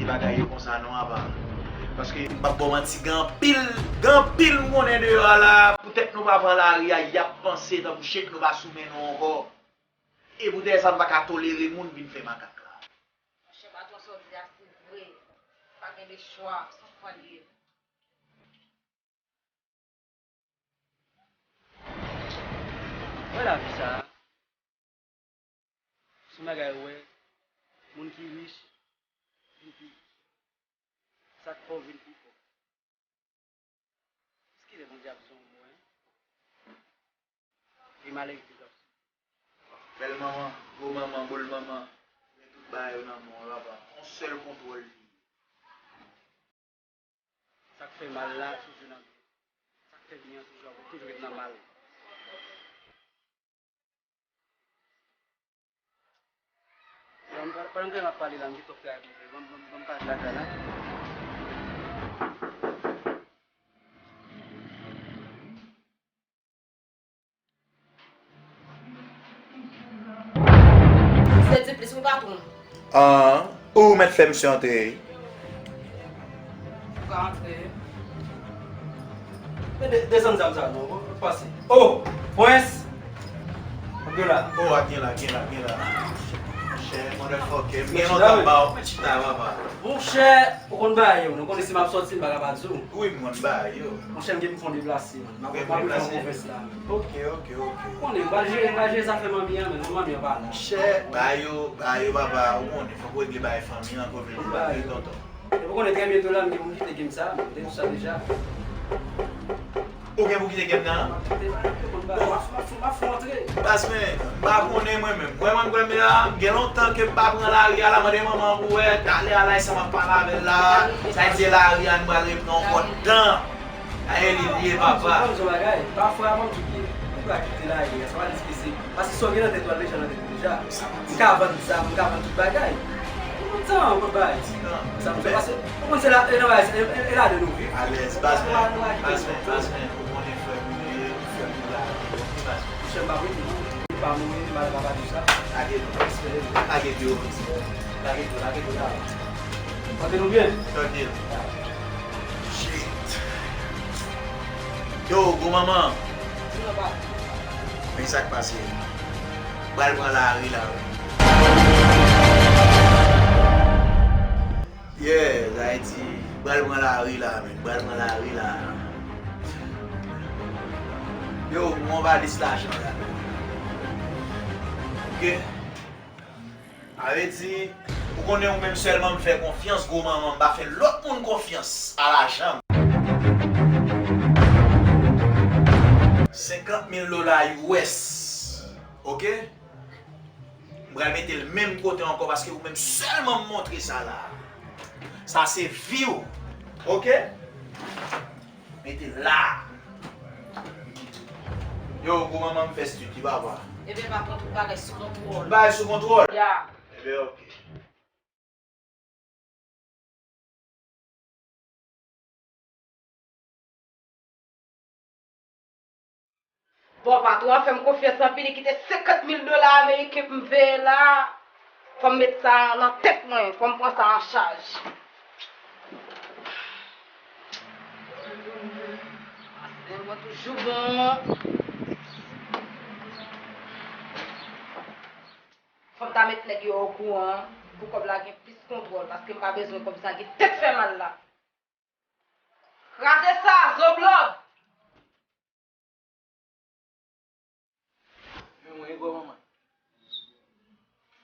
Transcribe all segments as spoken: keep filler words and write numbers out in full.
Bagay yo konsa non, apa. Paske, m p ap ba w manti, gen anpil, gen anpil m konnen deyò a la, poutèt nou pa pran lari a, y ap panse tankou chèk nou pa sou men nou ankò. E poutèt sa, m pa ka tolere moun vin fè makak la. Monchè, patwon, sa w di a, se vre. Pa gen de chwa, se yon fwa l ye. Wè lavi sa a. Se yon bagay ou wè, moun ki rich vin pi rich. Sa k pòv vin pi pòv. Jiskilè Bondye ap di yon mo, en? E malere toujou ap soufri. Bèl manman, gwo manman, boul manman, men tout bagay yo nan men w, papa. Yon sèl kontwòl li ye. Sa k fè mal la, toujou nan byen. Sa k fè byen an, toujou, toujou ret nan mal. Pandan, pandan m ap pale la, m gen twòp travay pou m fè. Ban m, ban m, ban m pale lakay la. Se di plis wi, patwon. An, ou mèt fè misye antre. Ou ka antre. Men de-, desann zam sa non, pase. Oh, Prince! Antre la. Oh, a gen la, gen la, gen la. Monchè, motherfucker, m gen lontan m ba w. Mèt chita, papa. Monchè, ou konn bagay yo, nou konnen si m ap sòti, m pa ka pa di w. Wi, m konn bagay yo. Monchè, m gen pou m fè yon deplase, man. M ap, m ap rive nan pwovens la. Ok, ok, ok. Ou konnen, m pral jere, m pral jere zafè manmi an, men manmi an pa la. Monchè, bagay yo, bagay yo, papa, ou konnen, fòk ou regle bagay fanmi an, kòm yon bagay tonton. E ou konnen trè byento la, m gen pou m kite game sa, m te di sa deja. Ou gen pou kite game nan? Bon, m ap, m ap, m ap fè antre. Baz, men, m pa konnen mwen menm. Mwen, mwen, mwen, men la, gen lontan ke m pa pran lari a la, mande manman pou wè, talè a la, e sa m ap pale avè l la, sa vle di lari a, nou pral repran yon kòd tan. Aye, li, li ye, papa. Ban m di w bagay, pafwa, ban m di w ki, ou ka kite lari a, sa pa di ki se, paske sa w gen nan tèt ou a deja nan tèt ou deja. M ka vann zam, m ka vann tout bagay. Ou konn sa, ou konn bagay. Sa m fè pase, ou konn se la, e nan bagay, e, e, e ladan nou viv. Alèz, baz mwen, baz mwen, baz mwen, ou konnen frè m ou ye, frè m ou la, ok, baz mwen. Monchè, m pa prete non, m pa mouri, m pa, m pa di sa. Lage nou, respè, lage dlo. Lage dlo, lage dlo la. Tande nou byen? Tande l. Shit. Yo, gwo manman. Men sa k pase. Pral pran lari la, wi. Yeah, Ayiti. Pral pran lari la, men. Pral pran lari la. Yo, m yon valis lajan la. Ok? Sa vle di, ou konnen ou menm sèlman m fè konfyans, gwo manman, m pa fè lòt moun konfyans a lajan m. Senkant mil dola U S, ok? M pral mete l menm kote ankò paske ou menm sèlman m montre sa la. Sa se vi w, ok? Mete l la. Yo, gwo manman m fè studi, papa. Ebyen, m ap pran tout bagay sou kontwòl. Tout bagay sou kontwòl? Ya. Ebyen, ok. Bon, patwon an fè m konfyans anpil, li kite senkant mil dola ameriken pou m veye la. Fò m met sa nan tèt mwen, fò m pran sa an chaj. Paske mwen toujou bon. Fò m ta met nèg yo okouran pou kòb la gen plis kontwòl, paske m pa bezwen kòb sa gen tèt fè mal la. Kraze sa, zoblòb! Men mwen, e gwo manman.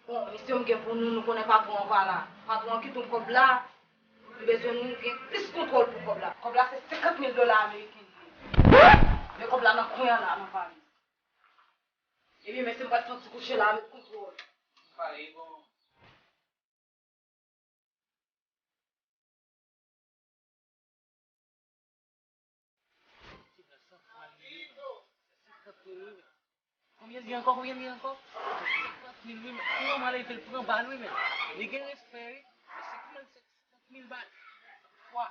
Bon, misyon m gen pou nou, nou konnen patwon an pa la. Patwon an kite yon kòb la, nou bezwen nou gen plis kontwòl pou kòb la. Kòb la se senkant mil dola ameriken li ye. Men kòb la nan kwen an la, nan valiz. Ebyen, mesye, m pral fè yon ti kouche la, met kontwòl. Pare, bon. Konbyen li ye ankò? Konbyen li ye ankò? Senkant mil, wi, men. Pou yon malè, fè l pran bal, wi, men. Li gen respè, wi. Senkant mil, senkant mil bal. Wa.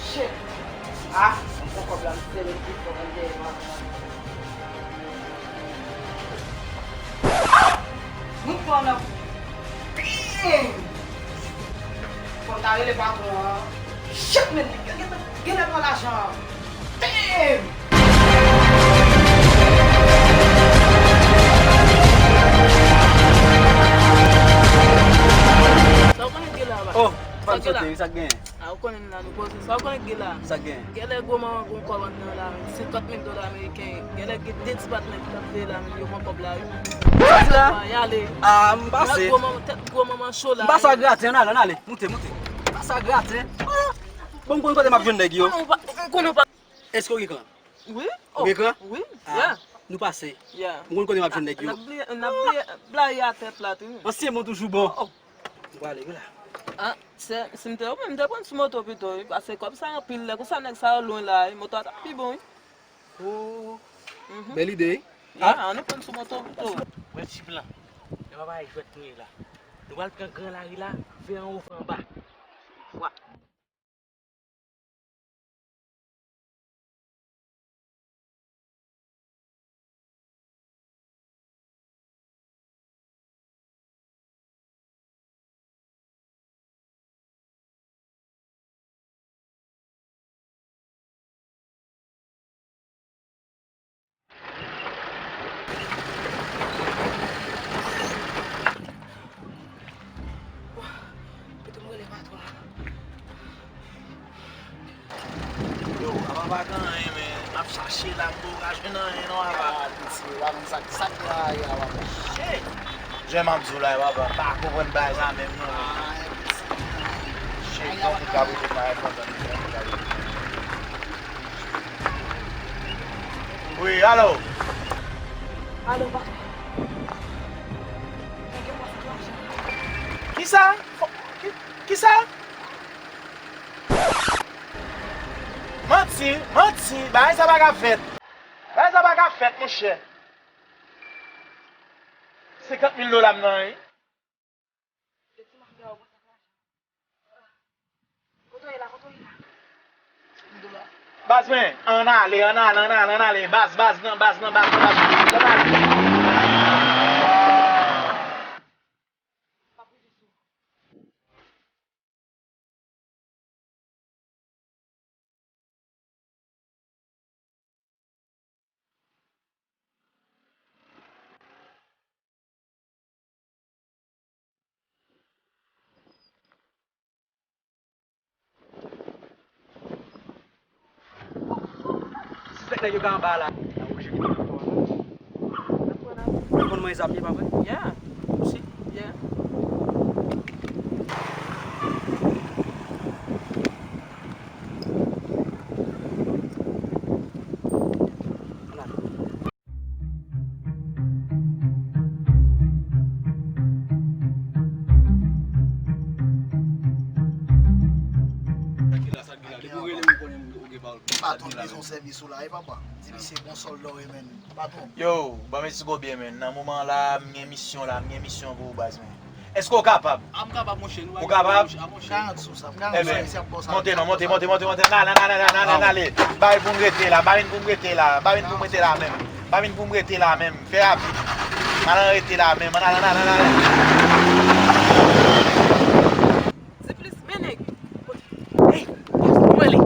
Shit! Ah, m pran kòb la, m sere l pi fò, m dèyè patwon an. Ah! Moun pran nan. Damn! Fò m ta rele patwon an. Shit, men, gen, gen, genlè pran lajan an. Damn! Sa w konnen k gen la, ba? Oh, sa k gen la? Sa k gen? Ah, ou konnen la nou poze. Sa ou konnen k gen la? Sa k gen? Genlè gwo manman gon kòb anndan la, senkant mil dola ameriken. Genlè gen de ti patnè ki t ap veye la, men yo pran kòb la, wi. Sa k gen la? Y ale. Ah, m pase. Tèt gwo manman, tèt gwo manman cho la. M pase a graten, ann ale, ann ale. Moute, moute. M pase a graten. Ah! Bon, m konn kote m ap jwenn nèg yo. M konnen w pa, m konnen w pa. Èske w gen kran? Wi. Ou gen kran? Wi. Ah, yeah. Nou pase. Yeah. M konn kote m ap jwenn nèg yo. N ap bliye, n ap bliye blayi atè plat, wi. Ansyen bon toujou bon. Oh. M prale, wi la. Ah, se, si m te ou menm, m te pran sou moto pito, wi, paske kòb sa anpil, lè konsa nèg sa yo lwen la, wi, moto a t ap pi bon, wi. Oh, bèl ide, wi. Yeah, ann nou pran sou moto pito. Wè ti plan. E pa bagay jwèt nou ye la. Nou pral pran gran lari la, vè anwo, vè anba. Vwa. Pito m rele patwon an. Yo, apa pa gen anyen, men. M ap chache la, m poko ka jwenn anyen non, apa. Ah, piti, pa konn sa, sa k gen la, apa. Shit! Jan m ap di w la, apa, m pa konprann bagay sa menm non, men. Shit, yon moun ka poze m nan rèd kontan, yon moun ka poze m. Wi, alo. Alo, patwon. Nèg yo pran sou lajan. Kisa? Ki, kisa? Manti, manti, bagay sa pa ka fèt. Bagay sa pa ka fèt, monchè. Senkant mil dola m nan, wi. Kote w ye la, kote w ye la? Baz mwen, ann ale, ann ale, ann ale, ann ale. Baz, baz, nan, baz, nan, baz, nan, baz, nan. Ann ale. Suspèk nèg yo ka anba a la. Ou konn mwen zam li, pa vre? Yeah. Ou si? Yeah. Patwon bezwen sèvis ou la, wi, papa. Di misye bon sòlda w ye, menn. Patwon. Yo, ban m esplike w byen, menn. Nan moman la, m gen misyon la, m gen misyon pou ou, baz, menn. Èske w kapab? Ah, m kapab, monchè. Ou kapab? M garanti w sa, m garanti w sa, misye ap ba w sa. Monte non, monte, monte, monte, monte. N ale, n ale, n ale, n ale, n ale. M pa vin pou m rete la, m pa vin pou m rete la, m pa vin pou m rete la menm. M pa vin pou m rete la menm. Fè rapid. M pa nan rete la menm. N ale, n ale, n ale. Siplis, men nèg. Ey, mwen li.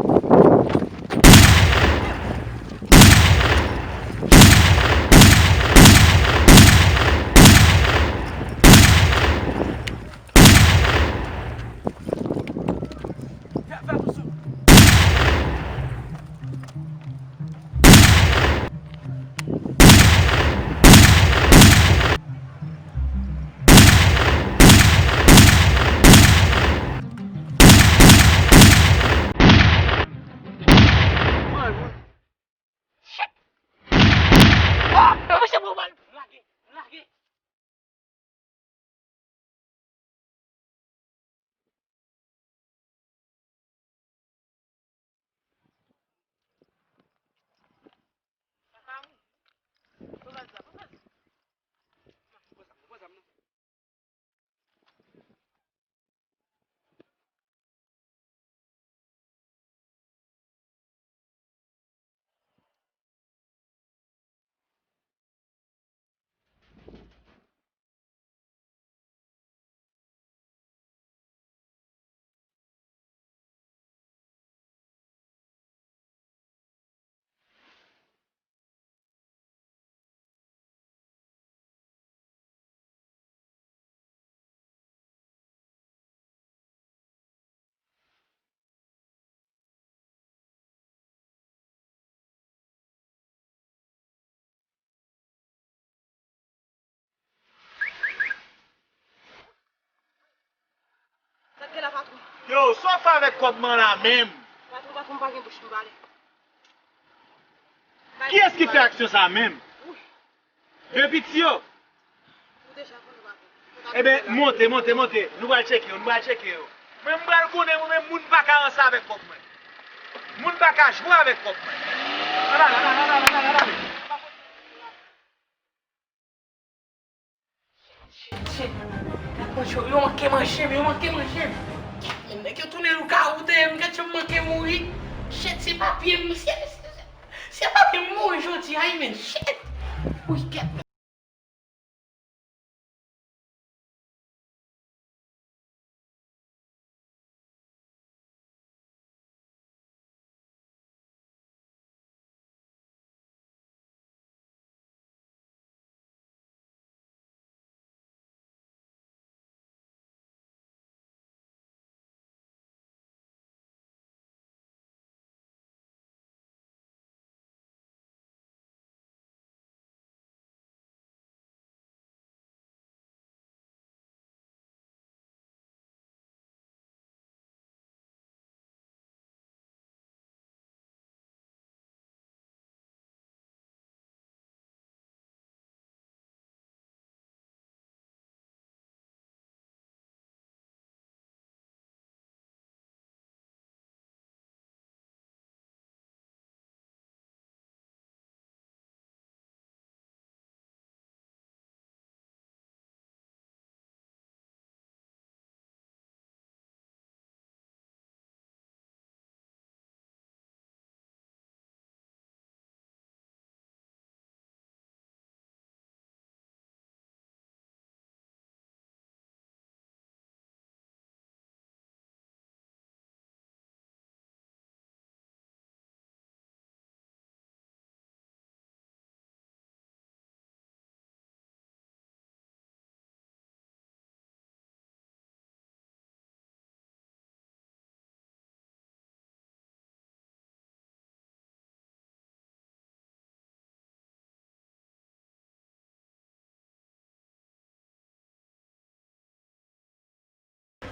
Yo, sa w fè avèk kòb mwen la menm? Patwon, patwon, m pa gen bouch pou m pale. Kiyès ki fè aksyon sa menm? De piti yo? Ou deja konnen, patwon. Eben, monte, monte, monte. Nou pral tcheke yo, nou pral tcheke yo. Men m pral konnen, mwen menm, moun pa ka ranse avèk kòb mwen. Moun pa ka jwe avèk kòb mwen. Ala, ala, ala. Shit, shit. Gad manje, yo manke manje m, yo manke manje m. Kèt, men, nèg yo tounen loukawou dèyè m, gad jan m manke mouri. Shit, se papye m, se, se, se, se papye m mouri jodi a, wi, men, shit. Wi, kèt.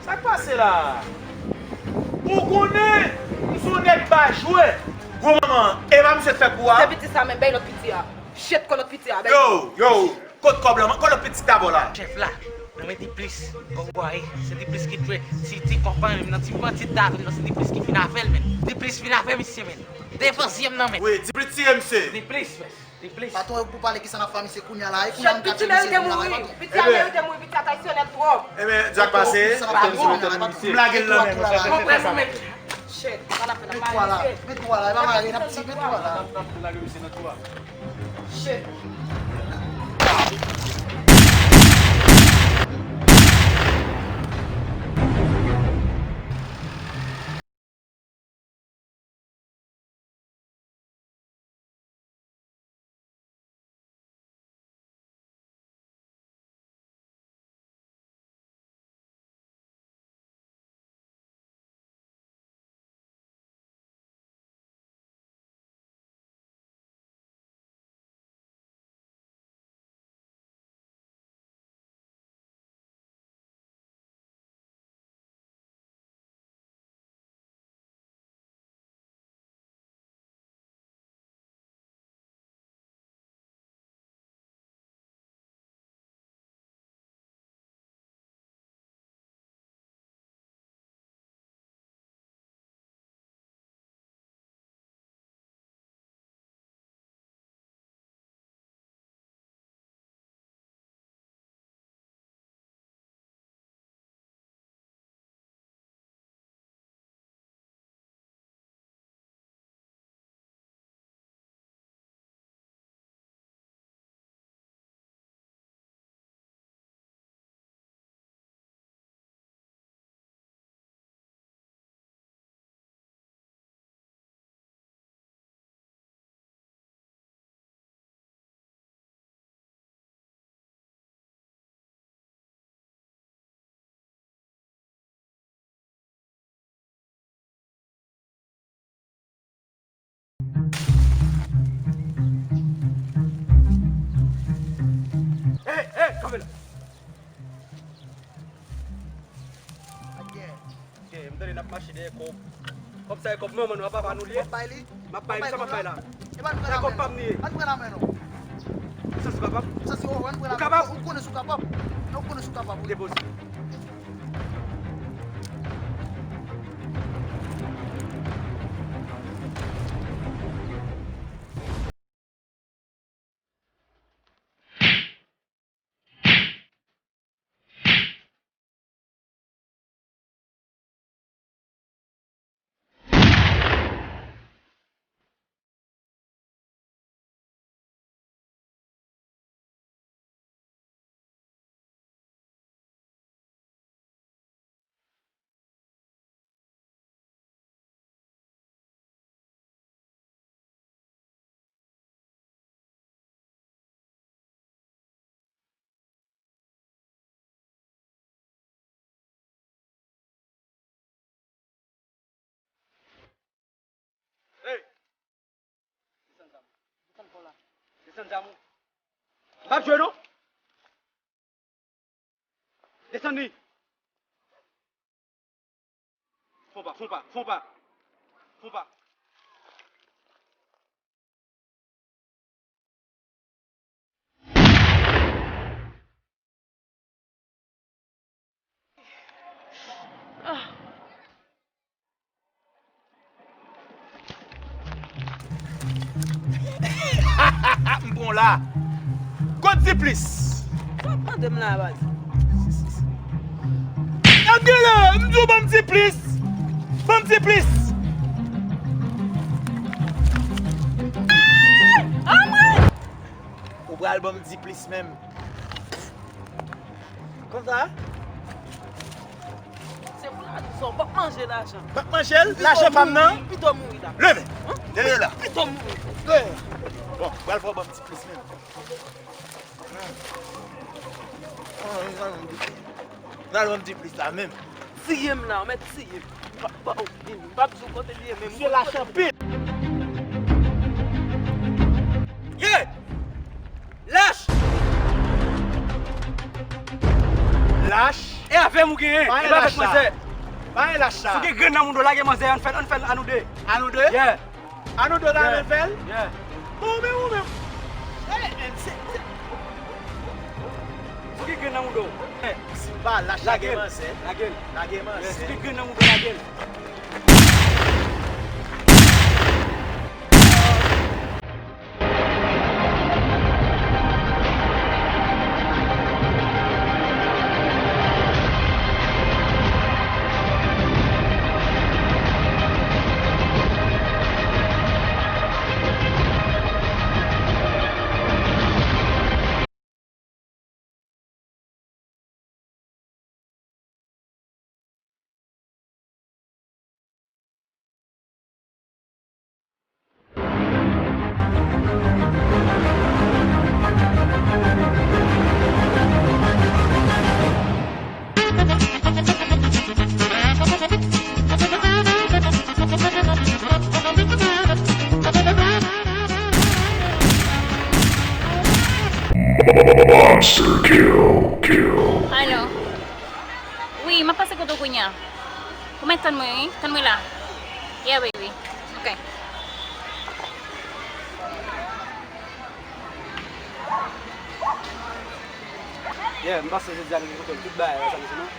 Sa k pase la? Ou konnen, m se yon nèg pa jwe. Gwo manman, e pa misye k fè kou a? Se piti sa menm, bay lòt piti a. Shit, kon lòt piti a, bay. Yo, yo, kot kòb la? Kot lòt piti t avè w la? Chèf la, nan men Diplis, kòm ou wè, se Diplis ki dwe ti, ti konprann nan ti manti t avè l, non, se Diplis ki fin avè l, men. Diplis fin avè misye, men. Defann zye m nan, men. Wi, Diplis tiye misye. Diplis, men. Diplis. Patwon, pou pale kisa n ap fè misye kounye a la, e kounye a m ka tiye misye kounye a la, patwon. Piti a merite mouri, piti a traisyonè twòp. Ebyen, sa k pase? M lage l nan men mwen. Shit, sa n ap fè la. Met twa la, met twa la, e pa mare, n ap tiye, met twa la. Shit. Dèyè kòb. Kòb sa e kòb manman nou, a papa nou li ye. W ap bay li? M ap bay li, sa m ap bay la? E pa nou pran la men non. E kòb pa m li ye. Ann pran la men non. Ou santi w kapab? Ou santi w, ann pran la men. Ou kapab? Ou konnen si w kapab. Non, ou konnen si w kapab, wi. Depoze. Hey! Desann zam ou. Desann zam ou. M p ap jwe non. Desann li. Fon pa, fon pa, fon pa. Fon pa. M pran w la. Kot Diplis? Sa w ap mande m la, baz? Gade la, m di w ban m Diplis. Ban m Diplis. Ou pral ban m Diplis menm. Konsa? Se pou lajan, w p ap manje lajan. M p ap manje l? Lajan pa m nan? Pito mouri la. Leve! Leve la! Pito mouri. Bon, pral fè w ban m Diplis menm. Pral ban m Diplis la menm. Tiye m la, w mèt tiye m. M p ap ba w vin, m p ap di w kote l ye menm. Misye lach anpil. Ye! Lach! Lach? E avè m ou genyen, e pa avèk manzè. Pa gen lach la. Si w gen grenn nan mouda w, lage manzè, ann fè l, ann fè l a nou de. A nou de? Yeah. A nou de la men fè l? Yeah. Bon, ou menm, ou menm. Eh, men se, se. Si w gen grenn nan mouda w. Si m pa lach, lage manzè. Lage l. Lage manzè. Yeah, si w gen grenn nan mouda w, lage l. Monster kill, kill. Alo. Wi, m ap pase kote w kounye a. Ou mèt tann mwen, wi. Tann mwen la. Yeah, baby. Ok. Yeah, m panse jodi a nou gen kontwòl tout bagay la, sa mesye non.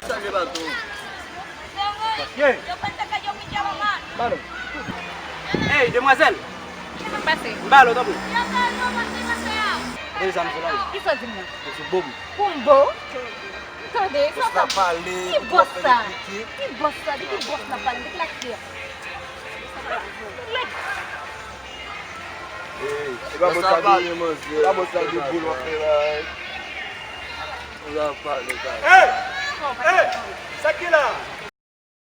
Sa gen bato. Yeah. Balo. Hey, demwazèl. Sa k pase? M balo, tanpri. Deja m sou la. Kisa w di m nan? M sou bòm. Pou m bo? Tande, sa sa. Ki bòs sa? Ki bòs sa? De ki bòs n ap pale? De ki lakriyè? Ey, e pa bòs sa ki, e pa bòs sa ki boul w ap fè la. Ou la pale, pale. Ey! Ey! Sa ki la?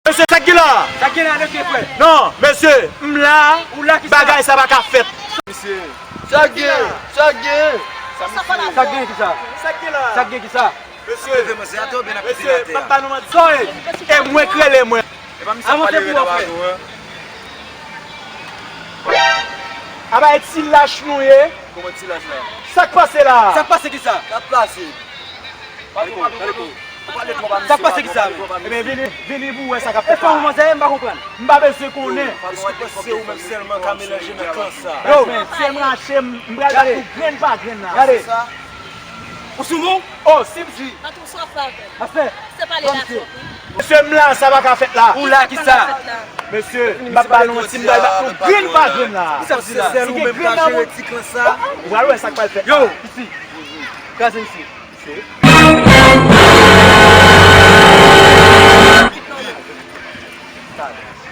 Mesye, sa k gen la? Sa k gen la, de ke frè? Non, mesye, m la, bagay sa pa ka fèt. Mesye, sa k gen? Sa k gen? Sa k gen kisa? Sa k gen la? Sa k gen kisa? Mesye, mesye, m ap ba nou manti. Sa e, e mwen k rele mwen. Avanse pou w, frè. Aba e ti lach nou ye. Kòman ti lach la? Sa k pase la? Sa k pase kisa? Sa k pase? Sa k pase ki sa, men? Ebyen, vini, vini pou w wè sa k ap fèt la. E fò w manzè, m pa konprann. M pa bezwen konnen. Èske w panse se ou menm sèlman ka melanje nan klan sa? Yo, men, si m rache, m, m pral bat ou grenn pa grenn la. Gade. Ou sou moun? Oh, si m si. Patwon, sa w ap fè avè m? Pastè. Se pale la, sòti. Mesye, m la, sa pa ka fèt la. Ou la ki sa? Mesye, m ap ba nou manti, m pral bat nou grenn pa grenn la. Èske w panse se sèl ou menm ka jere ti klan sa? Ou pral wè sa k pral fèt. Yo, piti. Kraze misye.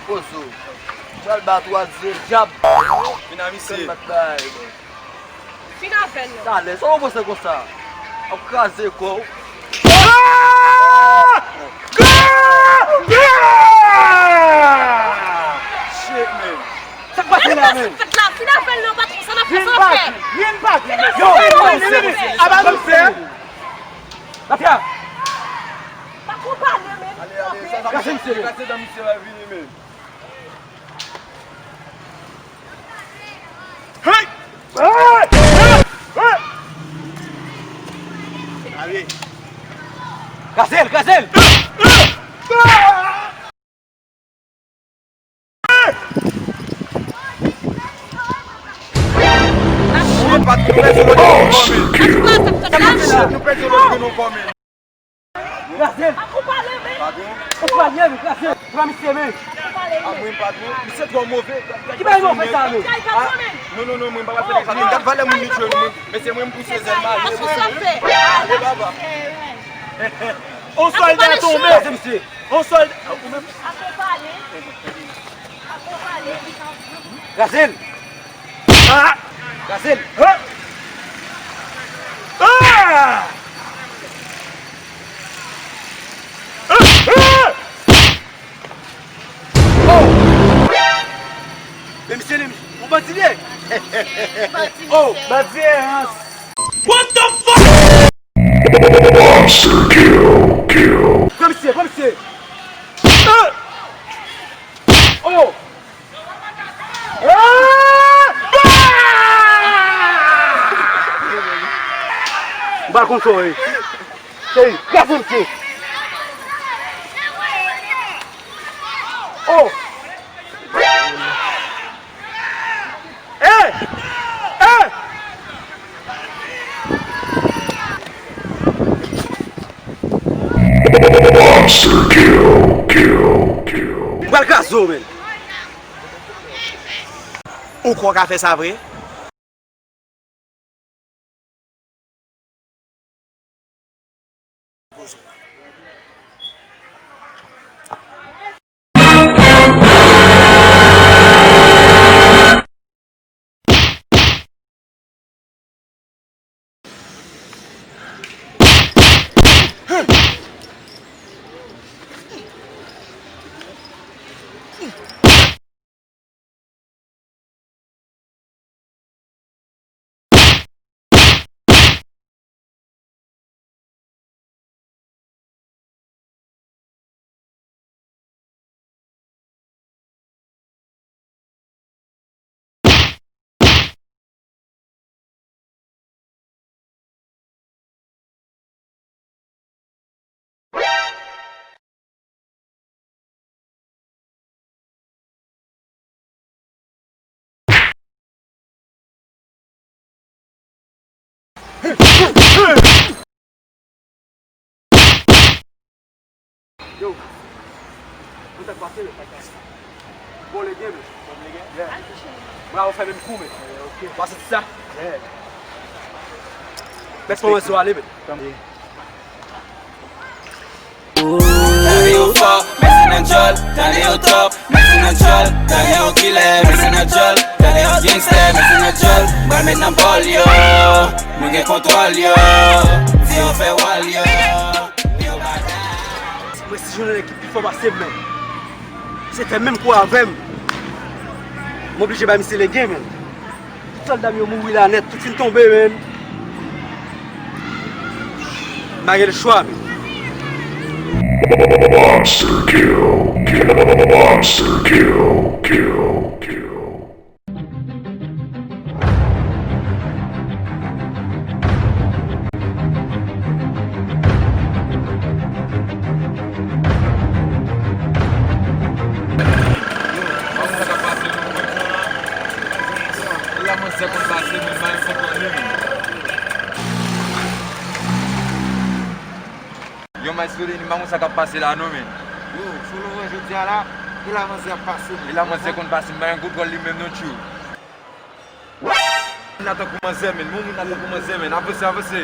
Pozo. Pral bat ou a Dye dyab. Vin a misye. Bat bay. Fin avè l non. Talè, sa w panse konsa? W ap kraze kò w. Ah! Shit, man. Sa k pase la, men? Sa k fèt la? Fin avè l non, patwon, sa n ap fè, sa n ap fè? Vin pa, vin pa. Yo, yo, yo, yo, yo, aba nou fè. Lafya. Pa konpanye, men. Ale, ale, sa, sa, gade misye, gade dan misye va vini, men. Hey! Hey! Hey! Hey! Ale. Kraze l, kraze l! Nou pèdi yon lòt grenn ankò, men. Nou pèdi yon lòt grenn ankò, men. Kraze l. Akonpanye, men. Akonpanye, men, kraze l. Pran misye, men. Akonpanye, men. Misye twò move. Ki bagay move sa, men? Non, non, non, mwen pa pral fè nèg sa. Gad valè moun li jwenn, men. Mesye, mwen, m pouse zèl m ale. Sa l ap fè? Ale, baba. On sòlda tonbe. Kraze misye. On sòlda. Ou menm. Akonpanye. Akonpanye. Kraze l. Ah! Kraze l. Ah! Ah! Ah! Ah! Oh! Men misye, li, yon bandi li ye. Oh! Bandi ye, hein. What the fuck? Monster kill, kill. Pran misye, pran misye. Ah! Oh! M pa konn sa w ye. Cheri, kraze misye. Oh! Hey! Hey! Monster kill, kill, kill. M pral kraze w, men. Ou kwè w ka fè sa vre? Yo, mwen t ap pase, men. Bon, lege, men. Bon, lege? Yeah. Bravo, fè menm kou, men. Ok. Pase ti sa? Yeah. Mèt kòmanse ale, men. Tande yo fò, men se nan djòl. Tande yo twòp, men se nan djòl. Tande yo kilè, men se nan djòl. Tande yo gangstè, men se nan djòl. Mwen met nan bòl yo, mwen gen kontwòl yo. Di yo fè wòl yo. Mwen si jwenn yon nèg ki pi fò pase m, men se fè menm kou avè m. M oblije bay misye lege, men. Tout sòlda m yo mouri la nèt, tout fin tonbe, men. M pa gen lechwa, men. Monster kill, kill, monster kill, kill, kill. Èske w te di m pa konn sa k ap pase la non, men? Yo, selon mwen jodi a la, e la manzè ap pase, men. E la manzè konn pase, m pa gen kontwòl li menm non, tchou. Moun nan tankou manzè, men. Moun nan tankou manzè, men. Avanse, avanse.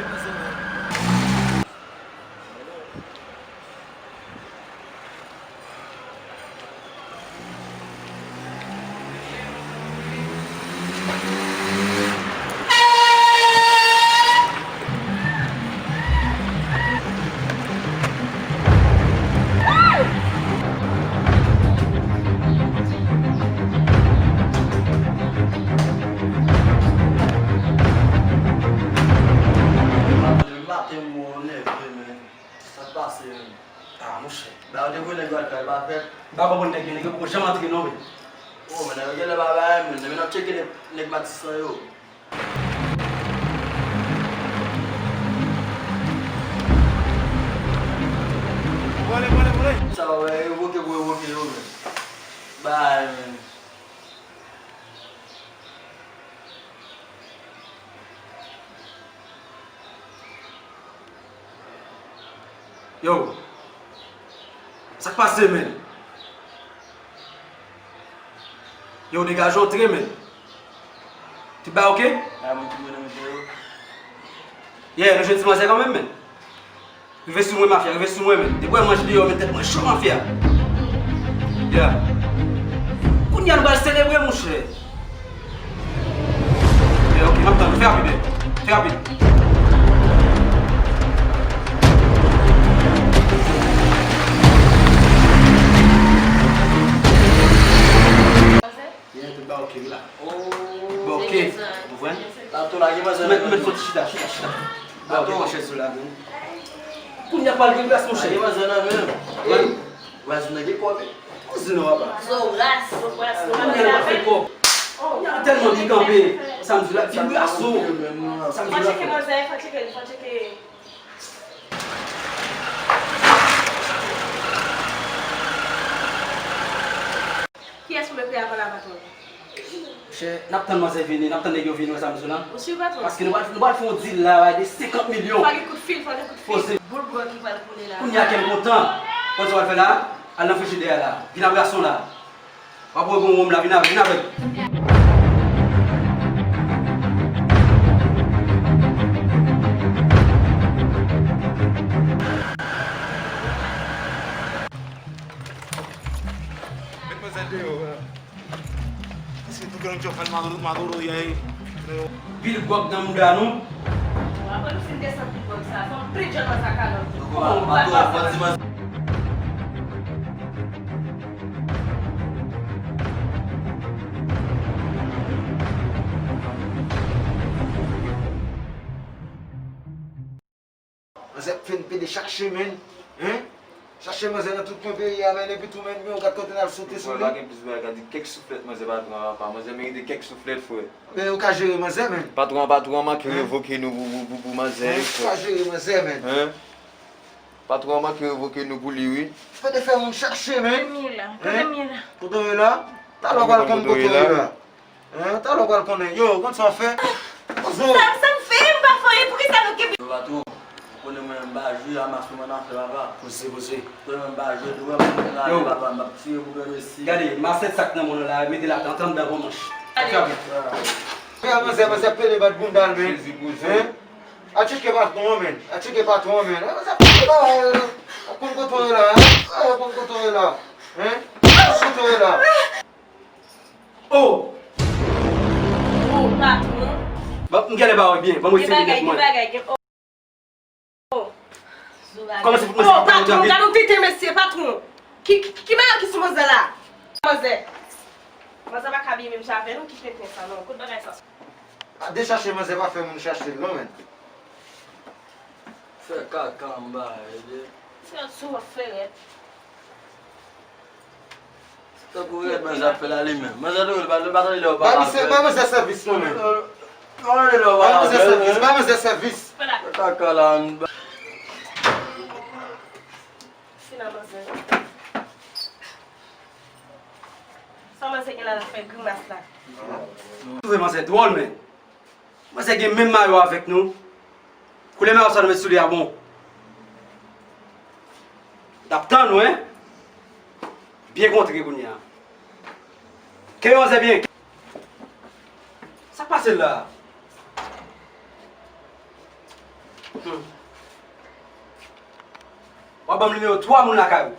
Maten, maten, m nève, men. Sa k pase menm? Ah, monchè. Ba, yo te voye nèg yo al fè, yo pa fè. M pa konprann nèg yo, nèg yo poko janm antre non, men. Oh, men nèg yo genlè pa bay, men. Men n ap tcheke nèg, nèg Matisan yo. Sa w wè, revoke pou revoke yo, men. Bay, men. Yo, sa k pase, men? Yo, degaje w antre, men. Tout bagay oke? Yeah, nou jwenn ti manzè kanmenm, men. Rive sou mwen, mafya, rive sou mwen, men. Depi w wè m anje deyò, men tèt mwen cho, mafya. Yeah. Kounye a nou pral selebre, monchè. Yeah, ok, m ap tann. Fè rapid, men. Fè rapid. Byen, tout bagay oke, wi la. Bon, oke. Ou konprann? Mèt, mèt, fò ti chita, chita, chita. Ba, oke, pran chèz ou la, men. Kounye a pral gen gras, monchè. Wi. Raz ou nan gen kòb, wi. Ou di non, papa. Zo ras. Kounye a l ap fè kòb. Kounye a tèlman byen kanpe. Sa m di la, vibraso. Sa m di la. Fò tcheke manzè, fò tcheke, fò tcheke. Kiyès pou mete avan la, patwon? Monchè, n ap tann manzè vini, n ap tann nèg yo vini, wè sa m di w lan. Ou si, patwon? Paske nou pral, nou pral fè yon deal la, de senkant milyon. Fò gen kout fil, fò gen kout fil. Poze. Boul blan ki pral koule la. Kounye a kè m kontan. Konn sa w pral fè la? Al nan frijidè a la. Vin ak gason la. W ap wè gon wonm la, vin avè, vin avè l. Met manzè deyò, paske tou kè nou djòf al madoro, madoro, yay. Pil gwòg nan mouda nou. Apre nou fin desann pil gwòg sa, fò m plen djòl nan sa kalòt. Kòman w pa di manzè? Manzè ap fè n pede chak chemen, hein? Chache manzè nan tout kwen peyi a, men epi tou menm yo, gad kote n al sote sou li. Pa gen plis bagay, ka di kèk souflèt manzè, patwon an pa, manzè merite kèk souflèt, frè. Men ou ka jere manzè, men. Patwon an, patwon an manke revoke nou pou, pou, pou, pou manzè, frè. Ou ka jere manzè, men. Hein? Patwon an manke revoke nou pou li, wi. Pede fè moun chache, men. Kote m ye la? Kote m ye la? Talè w pral konn kote w ye la. Hein, talè w pral konnen. Yo, ou konn sa w fè? Sa, sa m fè? M pa fè anyen. Poukisa nou kenbe? Yo, patwon, ou konnen mwen menm m pa jwe, amaso mwen nan afè papa. Poze, poze. Ou konnen mwen m pa jwe, tou wè m la, papa, m ap tire pou granmesi. Gade, masèt sa k nan men w la, mete l atò, antre anndan gon manch. Fè byen. Fè manzè, manzè pede bat bounda l, men. Hein? A tcheke patwon an, men. A tcheke patwon an, men. Manzè pede ba, euh, ou konn kote w ye la, hein? Ou konn kote w ye la. Hein? Ou konn kote w ye la. Oh! Oh, patwon. Bon, m genlè ba w byen. Ban mwen sere nèt mwen. Gen bagay, gen bagay, gen, oh. Oh. Kòman se pou mwen? Oh, patwon, gade yon tenten mesye, patwon. Ki, ki, ki bagay ki sou manzè la? Manzè. Manzè pa ka byen menm jan avè nou, ki tenten sa, non. Kot bagay sa? A, dechache manzè pa fè moun chache l, non, men. Fè kaka anba, ede. Fè sou w ap fè rèd. Tankou rèd manzè ap fè la li menm. Manzè dwe l pa, l pa tande lè w pale avè l. Ba misye, ba misye sèvis non, men. Tande lè w pale avè l. Ba misye sèvis, ba misye sèvis. Kaka la, ann ba. Fina manzè. Sa manzè gen la l ap fè grimas la. Twouve manzè dwòl, men. Manzè gen menm mayo avèk nou. Koulè mayo sa nou met sou li a bon. T ap tann ou, en? Byen kontre kounye a. Kenbe manzè byen. Sa k pase la? Hmm. W ap ban m nimewo twa moun lakay ou.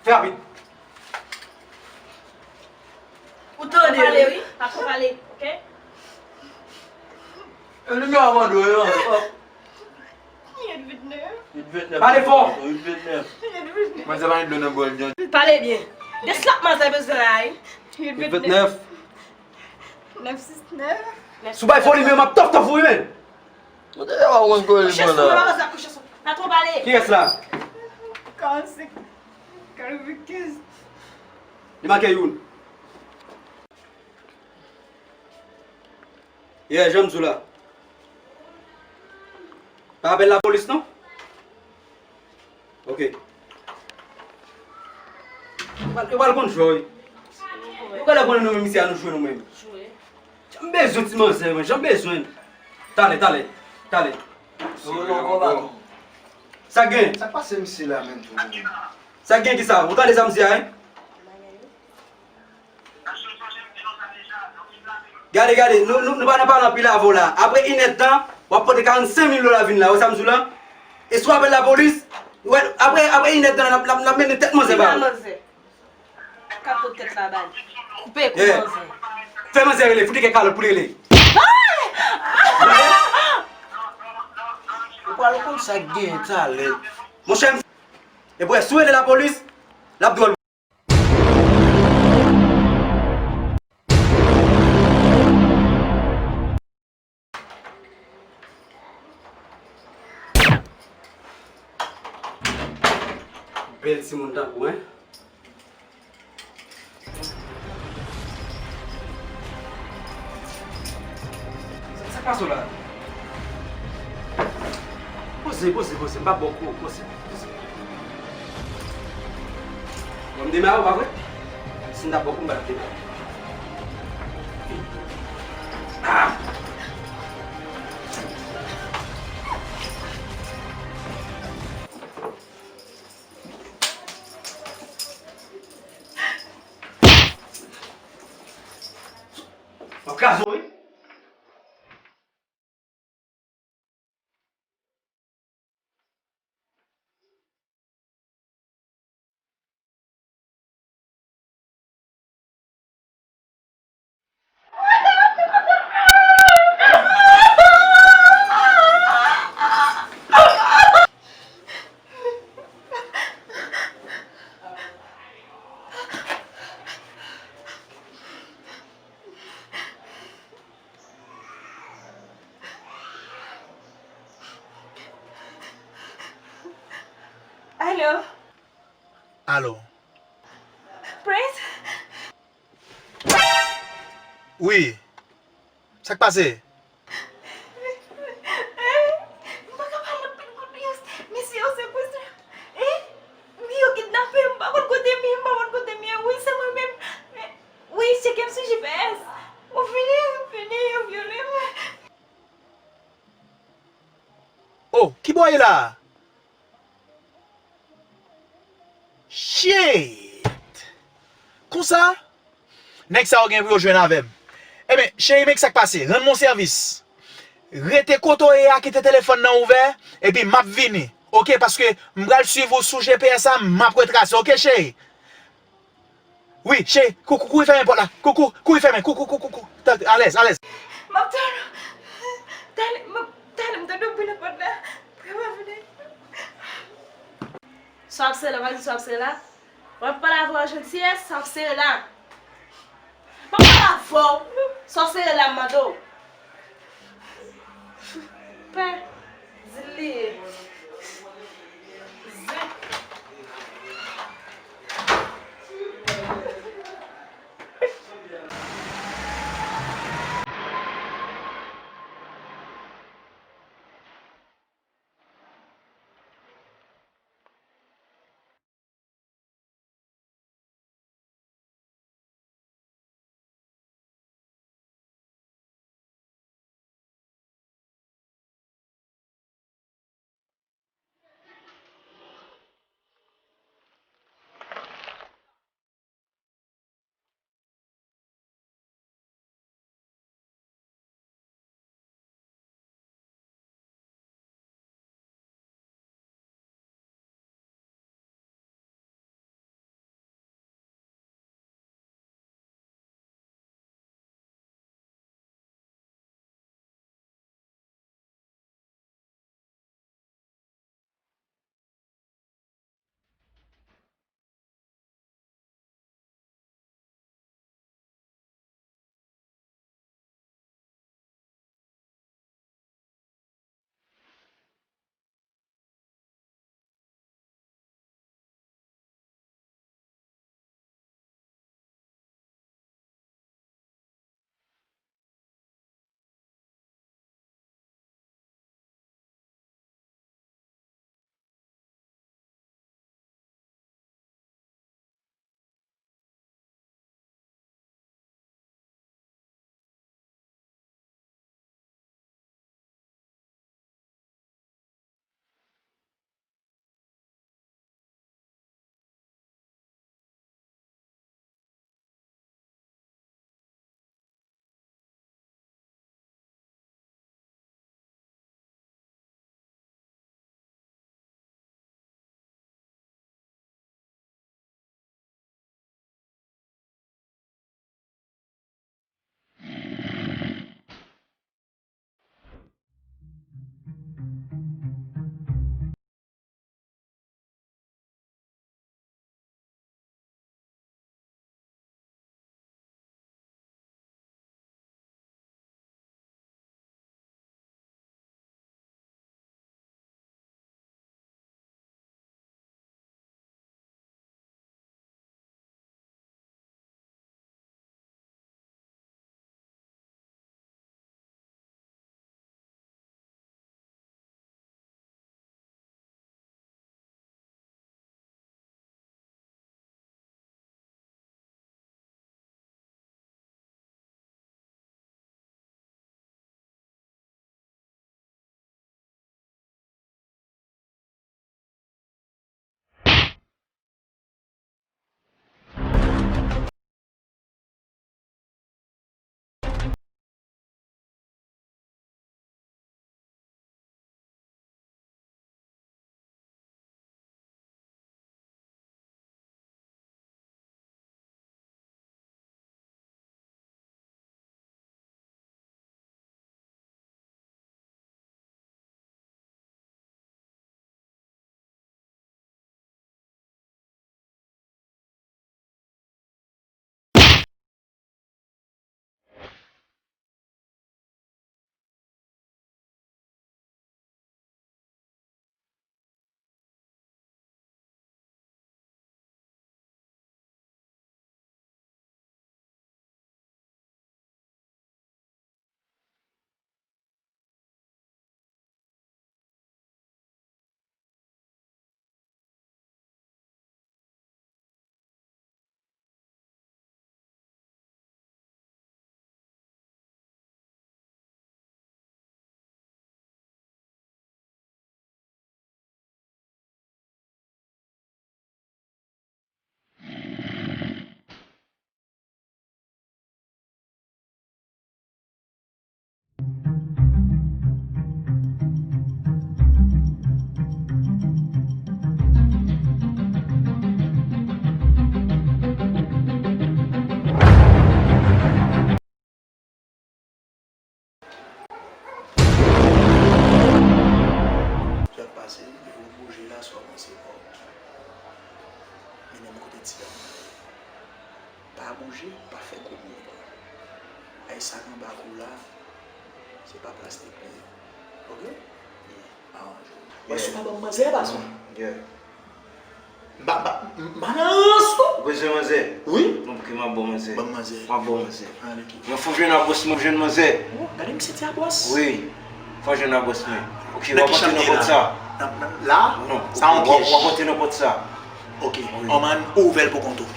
Fè rapid. Ou tande, wi. Pa twò pale, wi. Pa twò pale, oke? E nimewo a mande w, non? Huit vingt-neuf. Huit vingt-neuf. Pale fò. Huit vingt-neuf. Huit vingt-neuf. Manzè pa gen dlo nan bòl, John. Pale byen. Deslap manzè bezwen la, wi. Huit vingt-neuf. Neuf six neuf. Si w bay fo nimewo, m ap tòf tòf ou, wi, men. Ou te deja wè w konn kole. Kouche sou mwen, pa pase ap kouche sou mwen. Pa twò pale. Kiyès la? Karannsenk, katrevenkenz. Li manke youn. Yeah, jan m di w la. Pa apèl lapolis, non? Ok. Yo pral, yo pral konn jwe, wi. Yo genlè konnen nou menm isi a nou jwe nou menm. Jwe. Jan m bezwen ti manzè, mwen. Jan m bezwen. Talè, talè, talè. Yo rele w konba tou. Sa k gen? Sa k pase misye la menm tou? Sa k gen kisa? Ou tande sa m di a, en? Gade, gade, nou, nou, nou pa nan pale anpil avè w la. Apre inèdtan, w ap pote karannsenk mil dola vin la, wè sa m di w la? E si w apèl lapolis, wè, apre, apre inèdtan, n ap, n ap, n ap mennen tèt manzè ba ou. Manzè. Kapot tèt la bay. Koupe kou manzè. Fè manzè rele, fout li kèk kalòt pou li rele. Ou pral konn sa k genyen talè. Monchè, m, e bwè, si w rele lapolis, l ap dwòl. Bèl timoun tankou, en. Sa, sa k pase w la? Poze, poze, poze. M p ap ba w kou, poze, poze. Bon, m demare ou, pa vre? Si m t ap ba w kou, m pa t ap demare. Ah! M ap kraze w, wi. Alo. Alo. Prince? Wi. Sa k pase? M pa ka pale anpil kout, mesye yo sekestre. Wi, yo kidnape m, m pa konn kote m ye, m pa konn kote m ye. Wi, se mwen menm. Wi, tcheke m sou G P S. Ou fini, m fini, yo vyole m. Oh, ki bò w ye la? Shit! Konsa? Nèg sa yo gen pou yo jwenn avè m. Ebyen, cheri, men ki sa k pase. Rann mwen yon sèvis. Rete kote w ye a, kite telefòn nan ouvè, epi m ap vini. Oke, paske m pral swiv ou sou G P S la, m ap retrase. Oke, cheri? Wi, cheri, kou, kou, kouri fèmen pòt la. Kou, kou, kouri fèmen. Kou, kou, kou, kou, kou. Tann, alèz, alèz. M ap tann ou. Talè, m ap, talè, m tande w brile pòt la. Pou yo pa vini. Sa w ap sere la, pa di sa w ap sere la. W ap pale avè w an jantiyès, sa w ap sere la. M ap pale avè w. Sa w ap sere la, m mande w. Pè, di l li ye. Zen. Mennen m kote ti dam nan. Pa bouje, pa fè gwo bri. Ay sa k anba kou la, se pa plastik li ye. Oke? Aranje w. Wè si w ka ban m manzè, patwon. Yeah. M pa, m pa, m pa nan rans, non. Ou bezwen manzè? Wi. Non, ok, m ap ba w manzè. Ban m manzè. M ap ba w manzè. Ann, ok. Mwen fò jwenn abòs mwen, jwenn manzè. Oh, gade misye ti abòs. Wi. Fò jwenn abòs mwen. Ok, w ap antre nan pòt sa. Nan, nan, la? Non. Sa yon pyèj. W ap antre nan pòt sa. Ok. Wi. Manman, ouvè l pou kont ou.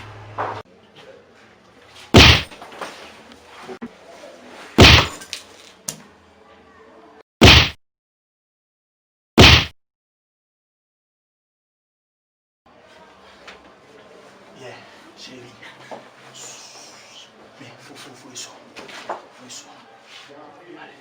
Yeah, cheri. Men, fou, fou, fou, fou, fou, fou. Ale.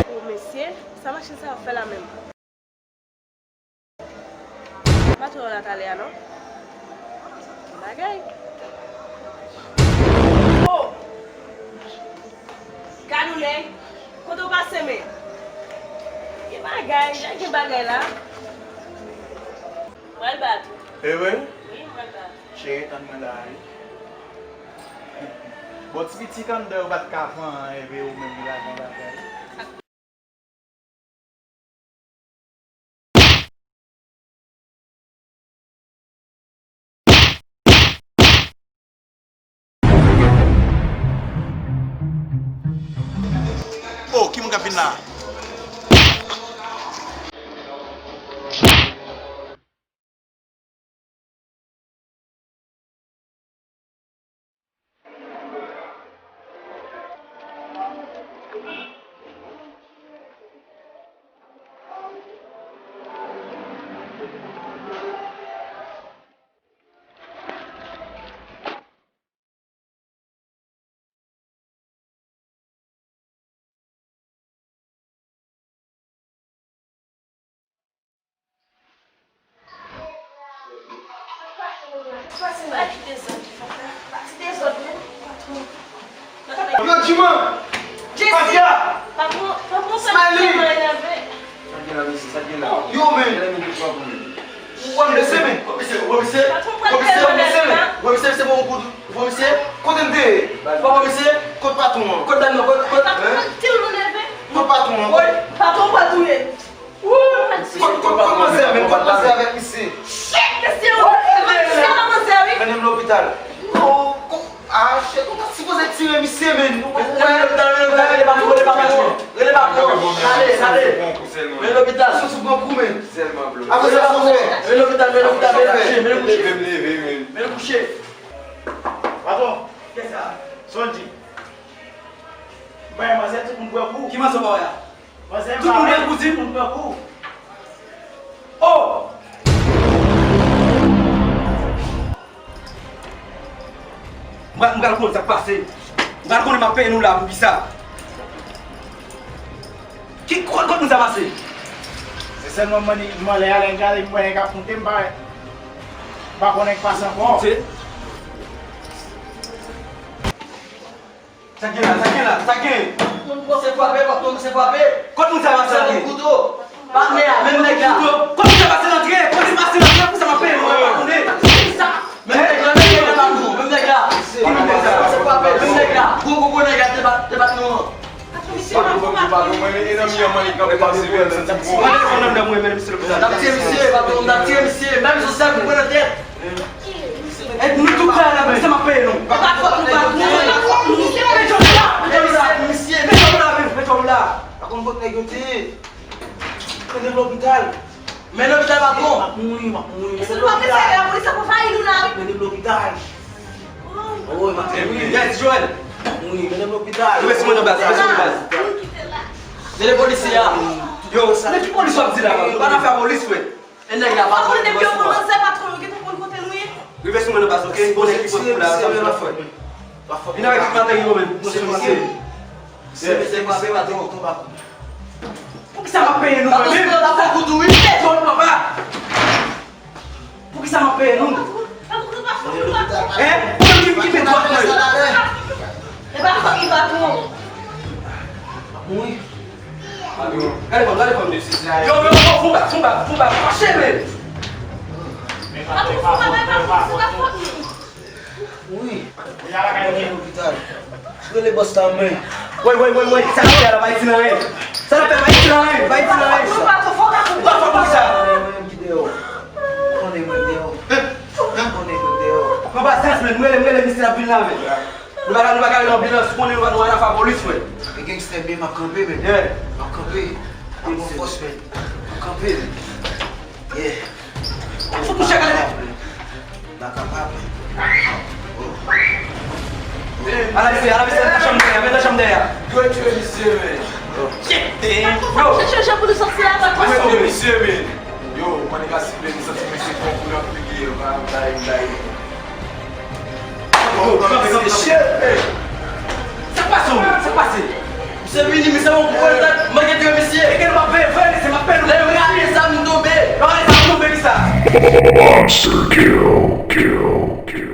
O mesye, sa machin sa ap fè la menm? M pa twò wè l a talè a non. Bagay. Oh! Gad yon nèg, kote w pase men? Gen bagay, jan gen bagay la. Mwen bat ou. E vre? Wi, mwen bat ou. Cheri, tann mwen la, wi. Bon, ti piti kanndè yo pa t ka pran anyen, epi ou menm la gen bagay. Oh, ki moun k ap vin la? Yo, Jima! Katia! Patwon, patwon, sa ki fè mwen enève? Sa gen la, mesye, sa gen la? Yo, men! Ou wè m blese, men? Wè misye, wè misye, wè misye, wè misye, wè misye, se bon pou, wè misye, kote m te ye? Wè misye, kot patwon an? Kot dam nan, kot, kot, hein? Kot patwon an? Patwon pa touye. Kot, kot, kot manzè a, men, kot manzè avèk misye? Shit, mesye, ou, misye nan manzè, wi. Mennen m lopital. Non, ko-, ah, shit, ou ta sipoze tire misye, men. Mennen l lopital, mennen l lopital, rele patwon, rele patwon, rele patwon. Ale, ale. Mennen l lopital. Sou, sou gran kou, men. Apre sa, sou fè. Mennen l lopital, mennen l lopital, mennen l kouche, mennen l kouche. Mennen l kouche. Patwon. Kiyès sa? Sonji. Bay manzè, tout moun pran kou. Ki manzè w pa wè a? Tout moun pran kou, di. Tout moun pran kou. Oh! M pral, m pral konn sa k pase. M pral konnen m ap peye nou la pou kisa. Ki, kot, kot moun sa pase? Se sèlman m anlè a, lè m gade m wè nèg ap moute, m pa, m pa konnen k pase ankò. Moute. Sa gen la, sa gen la, sa gen? Moun kòmanse frape, patwon kòmanse frape. Kot moun sa pase antre? Kouto. Patnè a, menm nèg la. Kot moun sa pase antre? Kot li pase antre? Pou sa m ap peye nou, pa konnen. Menm nèg la, menm nèg la, patwon, menm nèg la. Ki moun sa? Kòmanse frape, menm nèg la. Gwo, gwo, gwo nèg la te bat, te bat nou an. Patwon, mwen, e nan mi an, mwen, li kanpe pase, mwen, santi m bon. Pran telefòn nan, mwen, men misye lopital. N ap tiye misye, patwon, n ap tiye misye. Menm si sa, nou pran nan tèt. E nou tou pral la, men sa m ap peye nou. E pa fòt nou, pa fòt nou, e pa fòt nou. Met djòb la, met djòb la. Misye, misye. Met djòb la, men, met djòb la. Pa konn kot nèg yo te ye. Mennen l lopital. Men lopital, patwon. M ap mouri, m ap mouri. Mennen l lopital. Si nou pa fè sa, lapolis ap anvayi nou la, wi. Mennen l lopital. Wi, m ap mouri. Yes, Joel. M ap mouri, mennen l lopital. Ou ret sou mwen nan baz, ou ret sou mwen nan baz. Rele polisye a. Yo, men ki polis w ap di la, man? Nou pa nan afè polis, frè. E nèg la pa konn depi yo kòmanse, patwon, yo gentan konn kote nou ye. Rive sou mwen nan baz, ok? Bon, nèg ki pran kou la, sa m fè. Vin avèk tout materyèl ou menm, pou pran sou misye. Poukisa m ap peye nou, mwen menm? Poukisa m ap peye nou? Poukisa m ap peye nou? Hein? Ou menm ki, ki met dwat mwen? E pa kòb ki bat ou. Ap mouri. Gade fanm, gade fanm, mesye. Yo, yo, yo, fon bak, fon bak, fon bak, fache, men. Ap fon bak, ap fon bak. Wi. Lopital. Rele bòs la, men. Woy, woy, woy, woy. Sa n ap fè la, pa iti nan anyen. Sa n ap fè, pa iti nan anyen, pa iti nan anyen. Ou pa fò pou sa. Mwen menm ki deyò. Konnen mwen deyò. Konnen mwen deyò. Pran pasyans, men. Mwen rele, mwen rele misye ap vin la, men. Nou pa ka, nou pa ka rele anbilans, ou konnen nou, nou anafè polis, men. E gangstè, men m ap kanpe, men. Yeah. M ap kanpe. Ak yon fòs, men. M ap kanpe, men. Yeah. Fout mouche, gade. N a kapab. Ala mesye, ala mesye, nan chanm dèyè, men nan chanm dèyè. Yo, tchwe misye, men. Shit, damn, bro. Chèche jan pou nou sòti la, pa. Yo, tchwe misye, men. Yo, mwen ka sible, m santi mesye fò pou nan figi, yo, pa bay, bay. Yo, kanpe, kanpe, kanpe. Shit, men. Sa k pase, men? Sa k pase? Misye vini, misye yon gwo zam, mwen gen de misye. E gen w ap veye vre, se m ap peye nou. Lè yo rale zam, m tonbe. Yo rale zam, m tonbe, ki sa? Monster kill, kill, kill.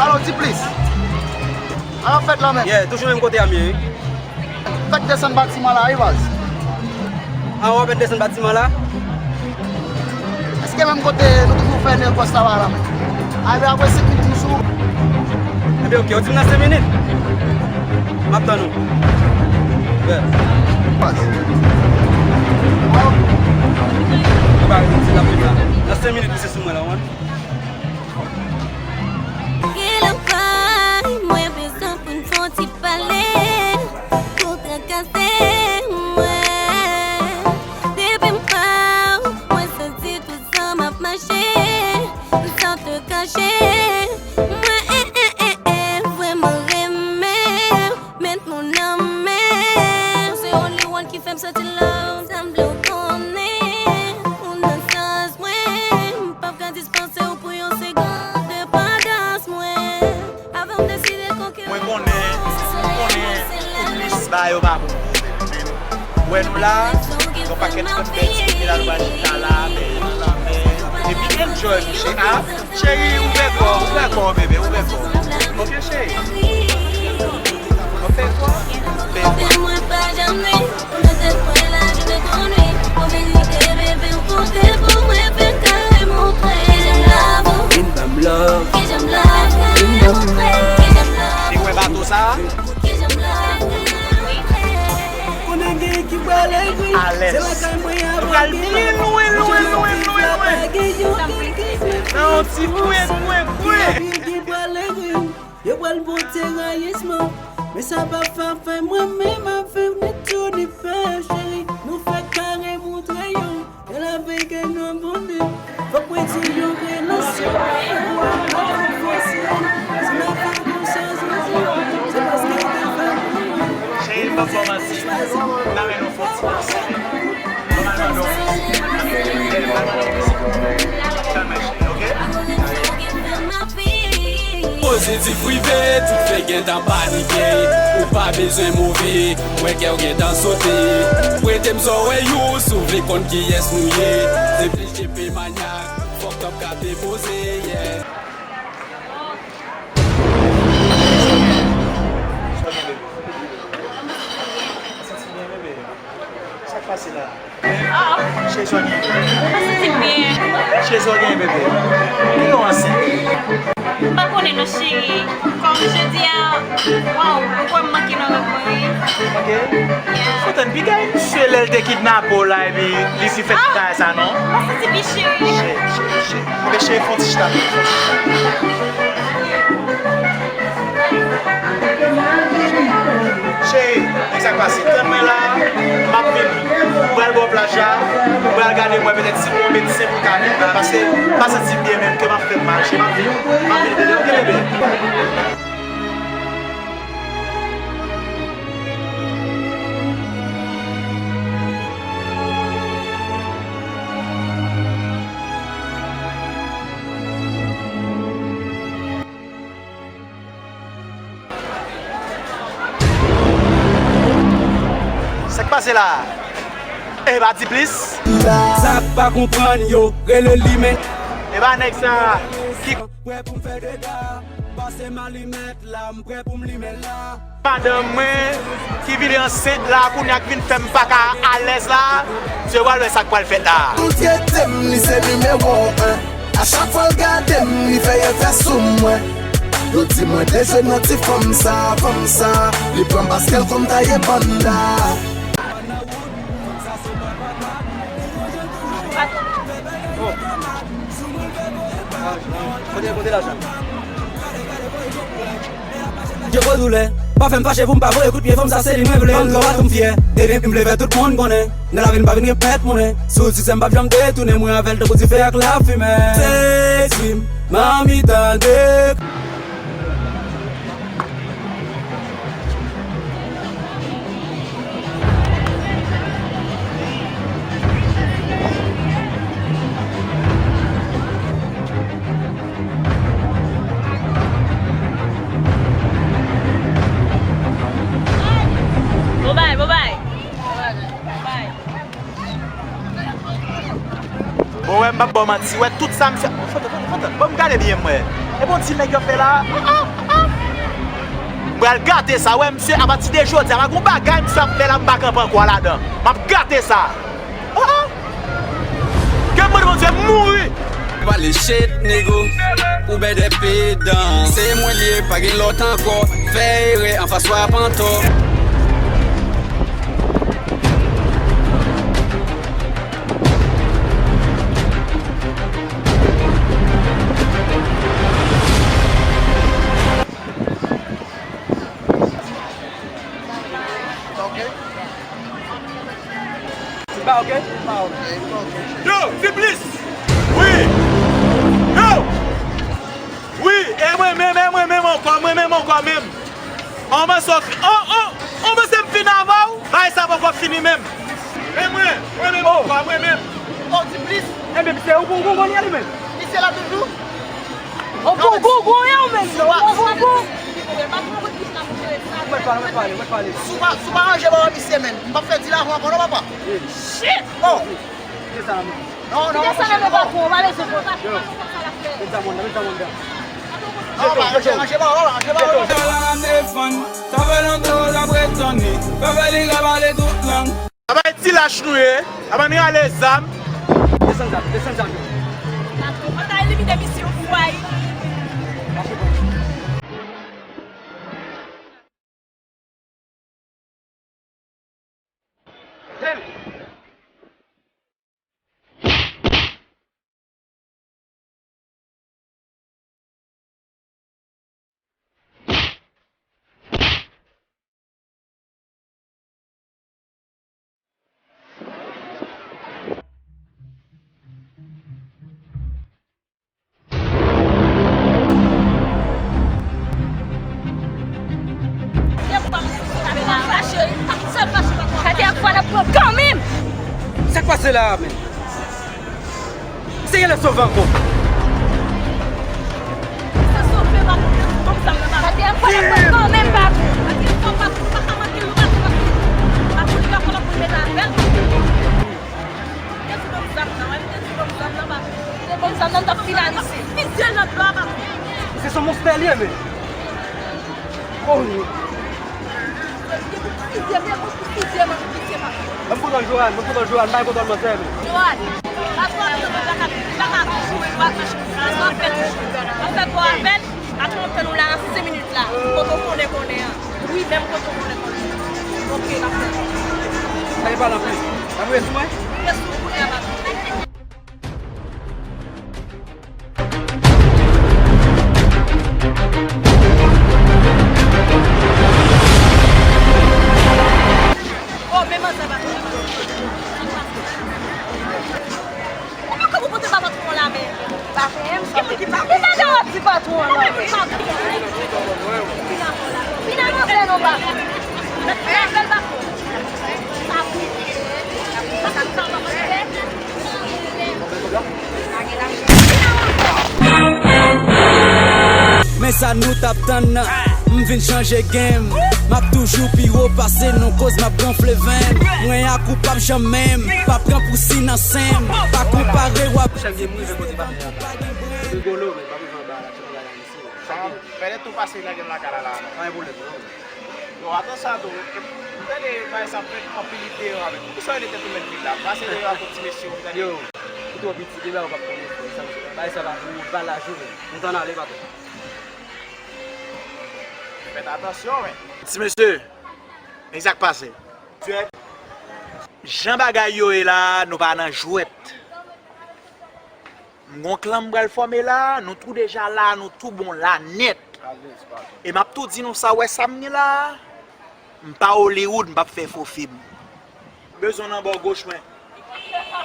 Alo, T-Plis. Sa k ap fèt la menm? Yeah, toujou menm kote a m ye, wi. Fèk desann batiman la, wi, baz. A, w ap desann batiman la? Èske menm kote nou toujou fè nègòs la la menm? Arive apre senk minit, nou sou. Ebyen, oke, ou di m nan senk minit? M ap tann ou. Yeah. Baz. Ou pa di l ap vin la. Nan senk minit, misye sou mwen la, w konprann? Gen lòt bagay mwen bezwen pou n fè yon ti pale. Ou trakase mwen. Depi m pa w, mwen santi tout san m ap mache. M san te kache. Mwen, eh, eh, eh, eh, vrèman renmen w. Met moun nan men. Se only one ki fè m santi love. Sanble w konnen ou nan sans mwen. M p ap ka dispanse w pou yon segonn. Depann dans mwen. Avan m deside konkeri. Mwen konnen, m konnen T-Plis ba yo pa bon pou ou menm. Wè nou la, yon pakèt kòd bèt ki la nou pral chita la, men, men, epi enjoy mouche a. Cheri, ouvè kò w, ouvè kò w, bebe, ouvè kò w. Ok, cheri. Ouvè kò w, bebe. Vin ban m love. Vin ban m love. Li wè bato sa a? Konnen gen ki pral egri. Se lakay mwen a pral gen. Lwen, lwen, lwen, lwen, lwen, lwen. Nan yon ti kwen, kwen, kwen. Gen ki pral egri. Yo pral pote rayisman. Men sa pa fè afè mwen menm avè w ni tou ni fè, cheri. Nou fèk kare moutre yo. E lavi ke nou abandone. Fòk mwen di yon relasyon. Si n ap fè konsa, Jezi, se paske w te fè pou mwen. Cheri, m p ap kòmanse. N a mennen yon fon ti pase. Nòmalman, non. Kalme, cheri, ok? Pozitif rive, tout fè gentan panike. Ou pa bezwen move, mwen kè w gentan sote. Prete m zòrèy ou, si w vle konn kiyès nou ye. Depi J P manyak, fòk tanp ka depoze, yeah. Sa k pase la? Cheri, sa w gen? Mwen santi m byen. Jezi w gen bebe. Ki nou ansent? M pa konnen non, cheri. Kòm jodi a, waw, ou kwè m manke nan rèv mwen, wi. Ok. Yeah. Fout ann piga misye lè l te kidnape w la, epi li fin fè tout bagay sa, non? M pa santi byen, cheri. Shit, shit, shit. Ok, cheri, fè yon ti chita. Cheri, men sa k pase. Tann mwen la, m ap vini. M pral bò plaj la. M pral gade mwen petèt si m gon medsen pou m ka vin la. Paske m pa santi m byen menm, kè m ap fè m mal. Cheri, m ap vini. M ap vini, bebe, ok, bebe? Sa k pase la? E pa di plis. Sa k pa konprann yo, rele li men. E pa nèg sa ki prè pou m fè dega. Pase m alimèt la, m prè pou m limen la. Madanm mwen ki vin ansent la, kounye a k vin fè m pa ka alèz la, se yo pral wè sa k pral fèt la. Tout trete m, li se nimewo en. A chak fwa l gade m, li fè efè sou mwen. Yo di mwen dejwe nan ti fanm sa, fanm sa. Li pran m paske l konn taye banda. Kote, kote lajan? Djeko doulè, pa fè m fache pou m pa voye kout pye, fanm sa se li mwen vle. Ann lò a tou m fyè. Depi m leve tout moun konnen. Nan lavi m pa vin gen pèt monnen. Sou siksè m p ap janm detounen, mwen avè l tankou dife ak lafimen. Sezi m, manmi tande. Bon bay, bon bay. Bon, wè, m p ap ba w manti. Wè, tout sa m fè. Fantan, fantan, fantan. Bon, m gade byen, m wè. E bon, ti nèg yo fè la. Ah, ah, ah. M pral gate sa. Wè, misye, apati de jodi a, pa gon bagay misye ap fè la, m pa kanpe ankò ladan. M ap gate sa. Ah, ah. Ke m mande Bondye m mouri. Pale shit, nego, ou bèdè pedan. Se mwen li ye, pa gen lòt ankò. Fè erè anfas ou ap antò. Sa oke? Li pa oke? Li pa oke. Yo, Siplis! Wi! Yo! Wi! E mwen menm, e mwen menm ankò, mwen menm ankò menm. An, mwen sòfi. An, an, an, mwen se m fin avè w. Bagay sa poko fini menm. E mwen, mwen menm ankò, mwen menm. O, Siplis! Enben, misye, ou, ou, ou konn li menm? Misye la toujou? Ou pou gogo yo menm, ou pou gogo. Mwen pale, mwen pale, mwen pale. Si w pa, si w pa ranje ba misye menm, m p ap fè di lajan ankò non, papa. Shit! Oh! Kite sa nan men. Non, non, kite sa nan men patwon, pa bezwen konn. Yo. Met sa moun nan, met sa moun nan. Non, pa ranje, ranje ba, ranje ba. Sa la m defann, sa fè lontan w t ap ret tann li. Fè fè li ka pale tout lang. Apa e ti lach nou ye? Apa n rale zam? Desann zam, desann zam yo. Mwen ta elimine misye yon fwa wi. Gade ak fwa n ap pran kanmenm. Sa k pase la a menm? Se genlè sove ankò. Sa sove, pa pou bon zam nan, pa. Gade ak fwa n ap pran kanmenm, pa pou. Gade ak fwa, pa pou, pa ka manke yon baton, pa pou. Pa pou li ka pran pou met avè l. Te di ban m zam nan, wè, li te di ban m zam nan, pa. Te ban m zam nan, m t ap finalize. Fizye l nan dlo a, pa. Se son monstè li ye, men. Oh, non. Fizye, men, fizye, men, fizye, pa. Mwen kontan Johan, mwen kontan Johan, mwen kontan manzè, men. Johan, pa twò vin nan plaka, plaka. Paske w ap fè toujou. W ap fè kò avè l, atò w ap tann ou la nan senk minit la. Kote w konnen konnen an. Wi, menm kote w konnen konnen an. Ok, n ap fè. Sa e pa nan plis. Sa mwen sou mwen? Mwen sou kounye a, papi. Oh, men manzè pa. Ou pa ka pote ba patwon la men. Ki moun ki pa. Ou pa dwe di patwon an non. Vin avè non, ba. Vin avè l, ba. Men sa nou t ap tann nan. M vin chanje game. M ap toujou pi wo pase nou koz m ap gonfle venn. Mwen ak ou p ap janm menm. P ap pran pousi nan sen m. Pa konpare w ap. Chèf gen mwen, fè kote pa. Rigolo, men pa bezwen anba la, ti bagay la, mesye. Sa, pèlèt tou pase nan gen lakay la, la. Pa gen pwoblèm, non. Yo, atann sa tou, m tande bagay sa fèt anpil ide yo avèk. Poukisa w rele tèt ou mèt vil la? Pase deyò a kot ti mesye yo, m tande. Yo, ou twò piti, gen bagay ou p ap konnen, frè. Sa, bagay sa pa pou ou, pa laj ou menm. Nou t ann ale, patwon. Fèt atansyon, men. Ti mesye, men sa k pase. Jan bagay yo ye la, nou pa nan jwèt. M gon klan m pral fòme la, nou tou deja la, nou tou bon la nèt. E m ap tou di nou sa, w wè sa m gen la, m pa Hollywood, m p ap fè fo fim. Bezwen nan bò goch mwen.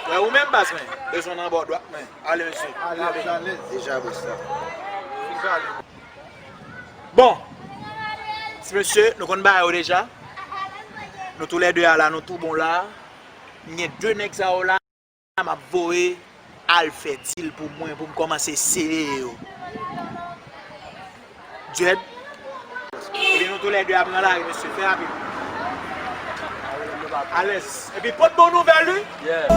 Wè ou menm baz mwen, bezwen nan bò dwat mwen. Ale mesye. Ale, ale. Deja bòs la. Bon, ti mesye, nou konn bagay yo deja. Nou toulède a la, nou tou bon la. M gen de nèg sa yo la. M ap voye al fè dil pou mwen, pou m kòmanse sere yo. Dread. Epi nou toulède ap nan lari, mesye, fè rapid. Alèz. Epi pot bon nouvèl, wi.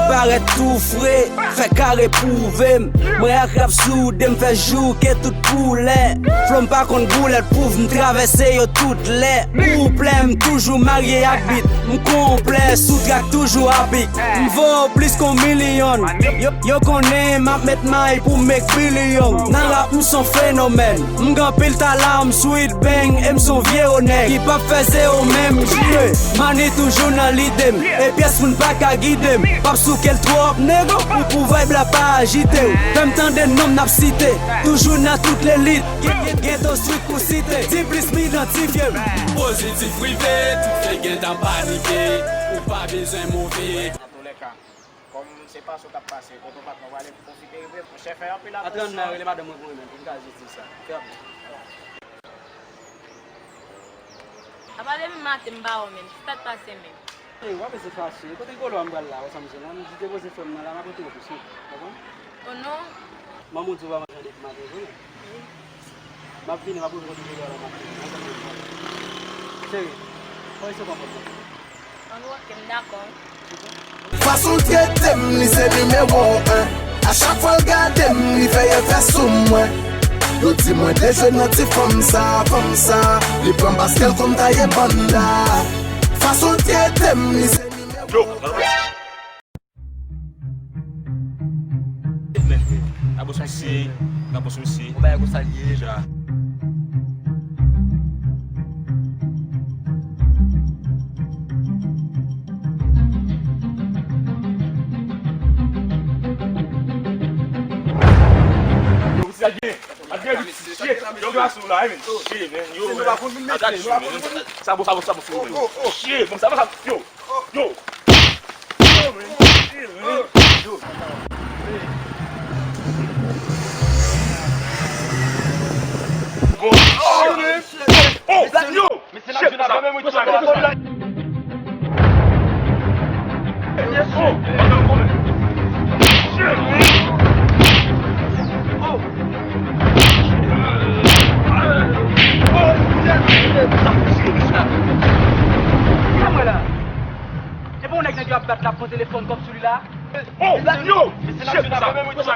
Parèt tou fre, fè kare pwouve m. Mwen ak rap sou de m fè jouke tout koulè. Flo m pa konn boulèt, pwouv m travèse yo tout lè. Kouplè m toujou marye ak bit, m konplè sou trak toujou apik. M vo plis kon milyon. Yo, yo konnen m ap met may pou make bilyon. Nan rap m son fenomèn. M gen anpil talan, m sweet bang, e m son vye onèg. Ki p ap fè zewo menm jire. Mani toujou nan lide m. E pyès moun pa ka gide m. P ap souke l twòp, nego. Pou, pou vibe la pa ajite w. Fè m tande non m n ap site. Toujou nan tout lelit. Gen, gen, gen to street pou site. Di plis m idantifye m. Pozitif rive, tout fake gentan panike. Ou pa bezwen move. Nan toulèka, kòm se pase w t ap pase, kote w pa t nan, w ale pwofite rive. Monchè, fè anpil atansyon. Atrann nan, rele madanm mwen pou mwen menm, pou m ka jis di sa. Fè anpil. Apa depi maten m pa wè w menm, kisa k pase menm? Ey, w ap ese fache. Kote Golo a m pral la, wè sa m di la, m di depoze frè m nan la, m ap retounen tousuit. Konprann? Oh non. Manman w di w pa manje depi maten, konnen? Wi. M ap vini, m ap retounen kote Golo a la, m ap vini. Cheri, fò ese konprann mwen. Ann, ok, m dakò. Fason l trete m, li se nimewo en. A chak fwa l gade m, li fè yè fè sou mwen. Yo di mwen dejwe nan ti fanm sa, fanm sa. Li pran baskèl konn taye banda. Fason l trete m, li se nimewo. Yo, nan pwosyon si, nan pwosyon si. Ou bay konsa l ye. Ja. Yo, sa gen. Yo, gason la, men. Shit, man. Yo, I got you, man. Sa bon, sa bon, sa bon, sa bon. Shit, bon, sa bon, sa bon. Yo. Yo. Yo, man. Shit, man. Yo. Oh, yo. Mesye, n ap jwenn avè menm wi, tou la. Sa mwen la. Se pa yon nèg, nèg yo ap bat la, pran telefòn kòm sou li la. Oh, yo. Mesye, n ap jwenn avè menm wi, tou la.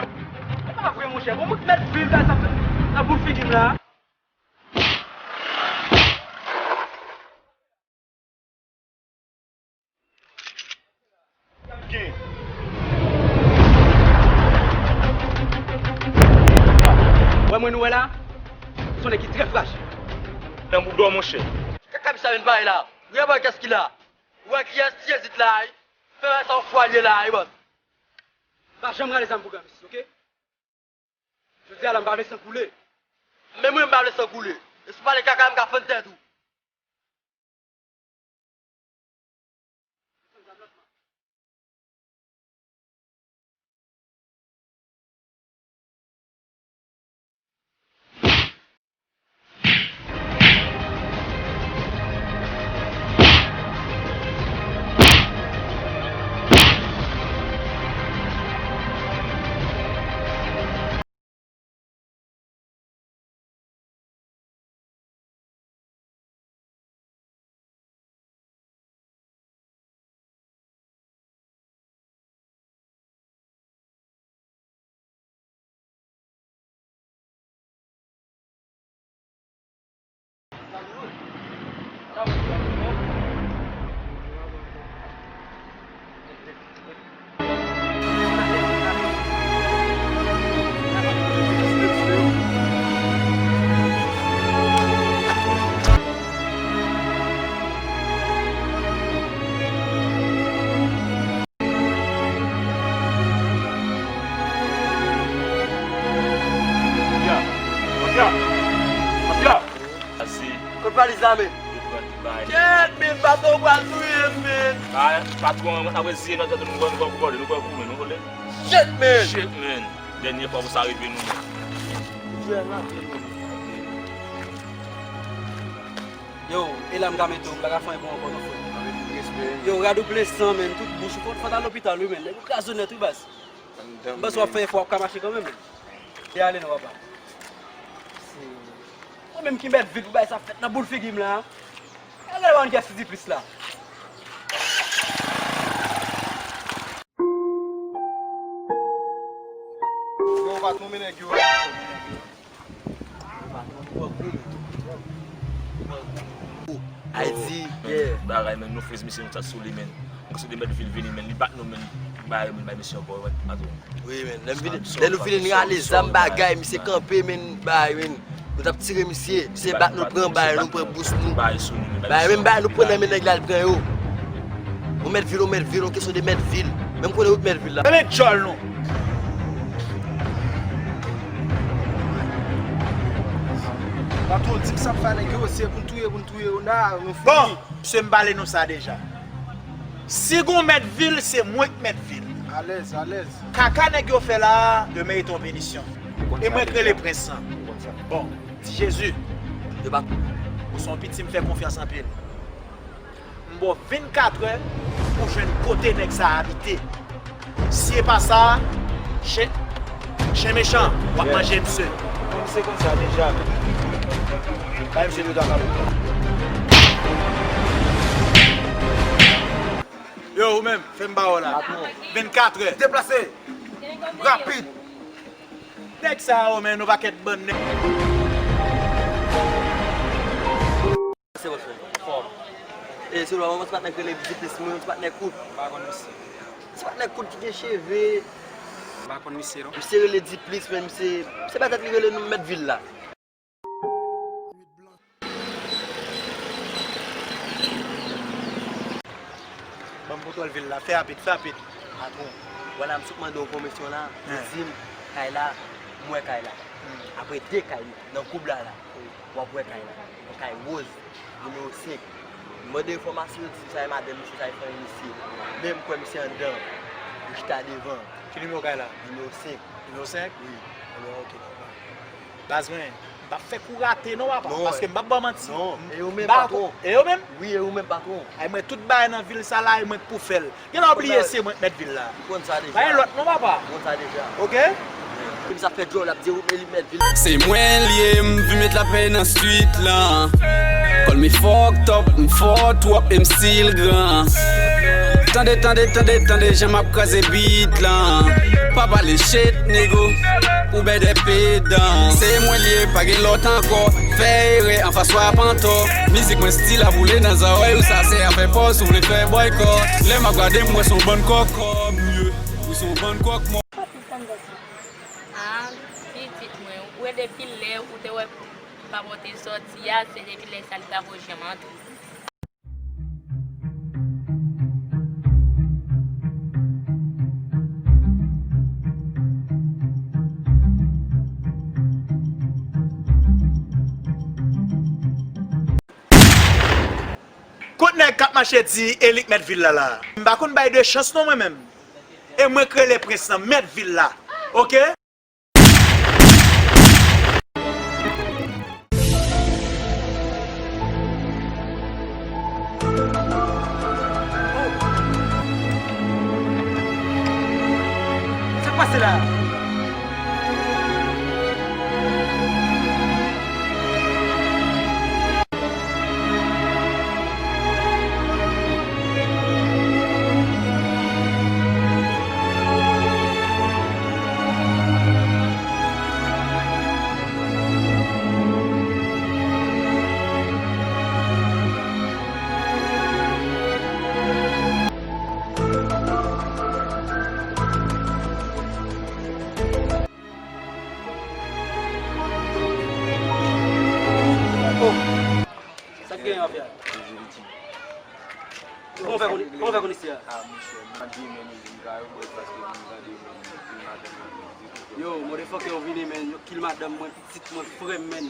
Se pa vre, monchè. Bon, mwen mèt vil la, sa, sa boul figi m la. Gen. Nou wè la, se yon nèg ki trè frajil. Nan boudò, monchè. Kaka misye ap vin pale la. Ou wè bòy kiyès ki la? Ou wè kiyès ki ezit la, wi? Fè wè sa yon fwa l ye la, wi, bòs. Pa janm rale zam pou granmesi, oke? Jodi a la, m pa vle san koule. Menm mwen, m pa vle san koule. E si w pale kaka, m ka fann tèt ou. Mafya! Mafya! Mafya! Asi. Kot valiz la, men? Yo pran tout bagay. Shit, men, patwon pral touye m, men. Ay, patwon, mwen ap reziye nan tèt nou, nou pran, nou pran pou vòlè, nou pran pou men, nou vòlè. Shit, men. Shit, men. Dènye fwa pou sa rive nou, men. Yo, e la m ka mete w, m pa ka fè anyen pou w ankò non, frè. Yo, radouble san, men, tout bouch ou, fò, fò w al lopital, wi, men. Nèg ou kraze w nèt, wi, baz. M panse w ap fè efò, w ap ka mache kanmenm, men. E ale non, papa. Mwen menm ki mèt vil pou bay sa fèt nan boul figi m la. Gade yon kiyès ki di plis la. Yo, patwon, men nèg yo. Ayiti, yeah. Bagay, men, nou fè misye yon chat sou li, men. Mwen se de mèt vil vini, men, li bat nou, men, li bay, men, bay misye ankò, wè, patwon. Wi, men, lè m vini, lè nou vini, n rale zam bagay, misye kanpe, men, bay, men, nou t ap tire misye, misye bat nou, pran bay, nou pran bous nou. Bay, men, bay, nou pran nan men nèg la, l pran yo. Yon mèt vil, yon mèt vil, yon kesyon de mèt vil. Men m konnen wout mèt vil la. Men djòl nou. Patwon, di m sa m fè nèg yo, se pou n touye, pou n touye yo, na, nou fini. Bon. Misye, m pale nou sa deja. Si gon mèt vil, se mwen k mèt vil. Alèz, alèz. Kaka nèg yo fè la a, yo merite yon pinisyon. E mwen k rele prens lan. Bon, Ti Jezi, ou se yon piti m fè konfyans anpil. M ba w vennkatrè pou jwenn kote nèg sa a abite. Si e pa sa, chen, chen mechan, w ap manje misye. Bon, misye konn sa deja. Bay misye de twa kalot. Yo, ou menm, fè m ba w la. Vennkatrè. Deplase. Rapid. Nèg sa yo, men, yon pakèt bann nèg. Se bon, se bon. Fòm. E, se lwa, mwen, se patnè k rele Diplis, mwen, se patnè kout. M pa konn misye. Se patnè kout ki gen cheve. M pa konn misye, non. Misye rele Diplis, men misye, se pa tèt li rele nou mèt vil la. Ban m kontwòl vil la. Fè rapid, fè rapid. Patwon, wè la, m sot mande w pèmisyon la, ou di m kay la, m wè kay la. Apre de kay nan koub la la, w ap wè kay la. Yon kay woz, nimewo senk. M mande enfòmasyon, yo di m sa e madanm misye, sa e fanmi misye. Men m kwè misye anndan, li chita devan. Ki nimewo kay la? Nimewo senk. Nimewo senk? Wi. Ebyen, oke, papa. Baz mwen, m p ap fè kou rate non, papa, paske m p ap ba w manti. Non, e yo menm, patwon. E yo menm? Wi, e yo menm, patwon. Ay, mwen, tout bagay nan vil sa la, e mwen k pou fè l. Genlè w bliye se mwen k mèt vil la. M konn sa deja. Pa gen lòt non, papa. M konn sa deja. Oke? Moun sa fè djòl ap di ou men li mèt vil. Se mwen l ye, m vin met lapè nan street lan. Call me fucked up, m fò twòp e m still gran. Tande, tande, tande, tande jan m ap kraze beat lan. Pa pale shit, nego, ou bèdè pedan. Se mwen l ye, pa gen lòt ankò. Fè erè anfas w ap antò. Mizik mwen stil ap woule nan zòrèy ou, sa se afè pòz ou vle fè bòykòt. Lè m ap gade m wè s on bann kòkòb, ou s on bann kòkmò. Ah, pitit mwen, ou wè depi lè ou te wè papa w te sòti a, se depi lè sa li pako janm antre. Kot nèg k ap mache di e li k mèt vil la la? M pa konn bay de chans non mwen menm. E mwen k rele prens lan, mèt vil la. Oke? Sa k pase la? Oh. Sa k genyen, mafya? Kòman w fè konn, kòman w fè konn isi a? Ah, monchè, m ap di men nou vin kay ou, bwè, paske m tande men nou, epi madanm nan vin di. Yo, motherfucker, yo vini, men, yo kill madanm mwen, pitit mwen, frè m, men.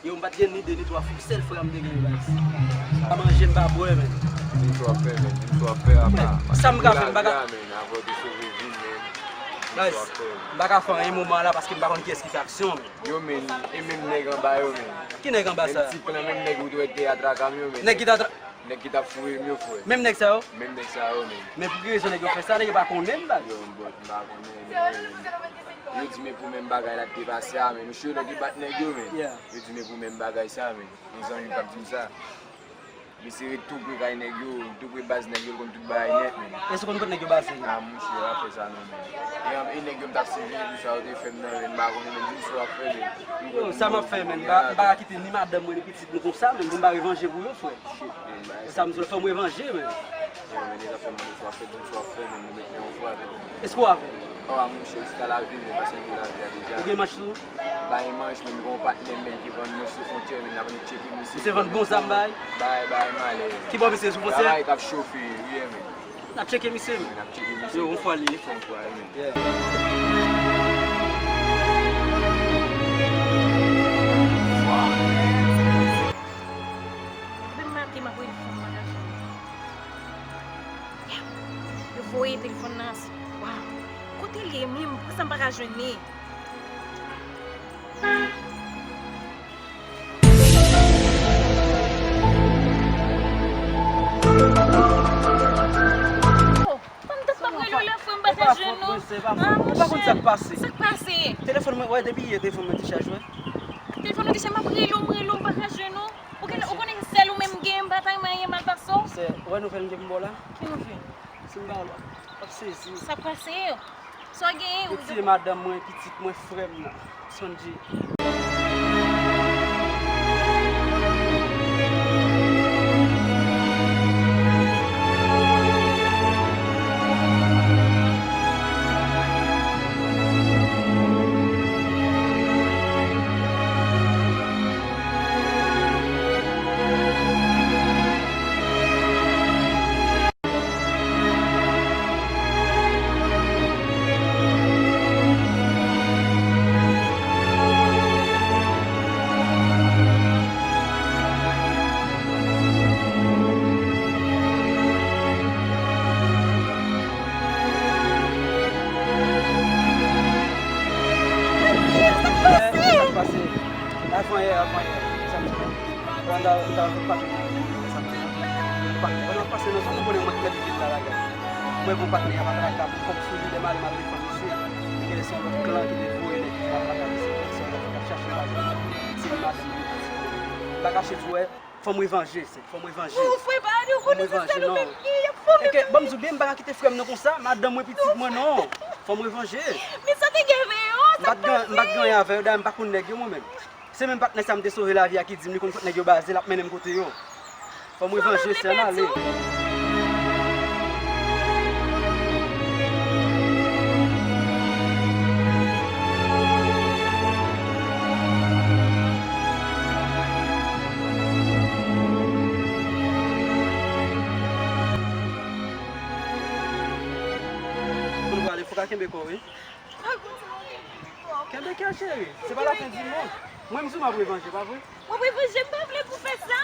Yo, m pa t gen ni de ni twa, fou sèl frè m te gen, baz. M pa manje, m pa bwè, men. Di m sa w ap fè, men. Di m sa w ap fè, apa. Sa m ka fè, m pa ka. Men, avè w te sove vi m, men. Baz, m pa ka fè anyen moman la paske m pa konn kiyès ki fè aksyon, men. Yo, men, e menm nèg anba yo, men. Ki nèg anba sa? Menm ti plan, menm nèg ou t wè te atraka m yo, men. Nèg ki t atra- Nèg ki t ap foure m yo, frè. Menm nèg sa yo? Menm nèg sa yo, men. Men pou ki rezon nèg yo fè sa? Nèg yo pa konnen m, baz. Yo, m pa konnen, men. Yo di men pou menm bagay la k te pase a, men. Misye lè te bat nèg yo, men. Yeah. Yo di men pou menm bagay sa, men. Yon zanmi m t ap di m sa. Misye ret tou pre kay nèg yo, tou pre baz nèg yo, l konn tout bagay nèt, men. Èske w konn kot nèg yo baze? Ah, monchè, pa fè sa non, men. E, e nèg yo m t ap siveye pou sa yo te fè m nan, men, m pa konnen, men, di m sa w ap fè, men. Yo, sa m ap fè, men, m pa, m pa ka kite ni madanm mwen, ni pitit mwen konsa, men, pou m pa revanje pou yo, frè. Shit, men, bagay sa. Sa m di w, fò m revanje, men. Yo, men, nèg ap fè m mande sa w ap fè, di m sa w ap fè, men, nou met men yon fwa avè m. Èske w avè m? Oh, a monchè, jiska lavi, men, paske m gen lavi a deja. Ou gen manch tou? Bay manch, men, m gen yon patnè m, men, ki vann mwen sou fwontyè, men, n ap vin tcheke misye. Misye vann bon zam bay? Bay, bay, malè. Ki bò misye sou fwontyè? Travay k ap chofe, wi, men. N ap tcheke misye, men. N ap tcheke misye. Yo, yon fwa li ye, frè. Yon fwa, wi, men. Yeah. Depi maten, m ap rele fanm, m pa ka jwenn li. Yo voye telefòn nan. Waw. Kote l ye menm? Poukisa m pa ka jwenn li? Oh, fanm, m t ap rele w la, frè, m pa ka jwenn ou. Ah, monchè. Ou pa konn sa k pase. Sa k pase? Telefòn mwen, wè, depi yè, telefòn mwen dechaje, wè. Telefòn ou dechaje, m ap rele w, m rele w, m pa ka jwenn ou. Ou gen, ou konnen se sèl ou menm m genyen, m pa ta renmen anyen mal pase w. Sè, ou wè nouvèl m gen pou m ba w la? Ki nouvèl? Si m ba w l, w ap sezi. Sa k pase? Sa w genyen? Yo tiye madanm mwen, pitit mwen, frè m nan. Sondji. Sa k pase? Avan yè, avan yè, samdi lan. Wanda, Wanda, patnè, samdi lan. Patnè, Wanda, pase nan zòn, nou konnen mwen k mèt vil la lagay. Mwen, bon patnè, a pa travay, la, kòb sou li, lè m ale, m al defann misye. Men genlè se yon lòt klan ki te voye nèg ki t ap atake misye, se yon lòt ki t ap chache l pa jwenn. Se madanm li, pitit li. M pa kache di w, wè, fò m revanje, se, fò m revanje. Ou frè pa di w konnen se sèl ou menm ki ap fòme. Enke, ban m di w byen, m pa ka kite frè m nan konsa, madanm mwen, pitit mwen, non. Fò m revanje. Men sa te gen avè yo, sa k pase? M pa t gen anyen avè yo, dayè m pa konn nèg yo, mwen menm. Se menm patnè sa m te sove lavi a ki di m li konn kot nèg yo baze, l ap mennen m kote yo. Fò m revanje, sè, ann ale. Kenbe kò w, wi. Kenbe kè, cheri. Se pa la fen di mond. Mwen, m di w m ap revanje, pa vre? Mwen revanje, m pa vle pou fè sa.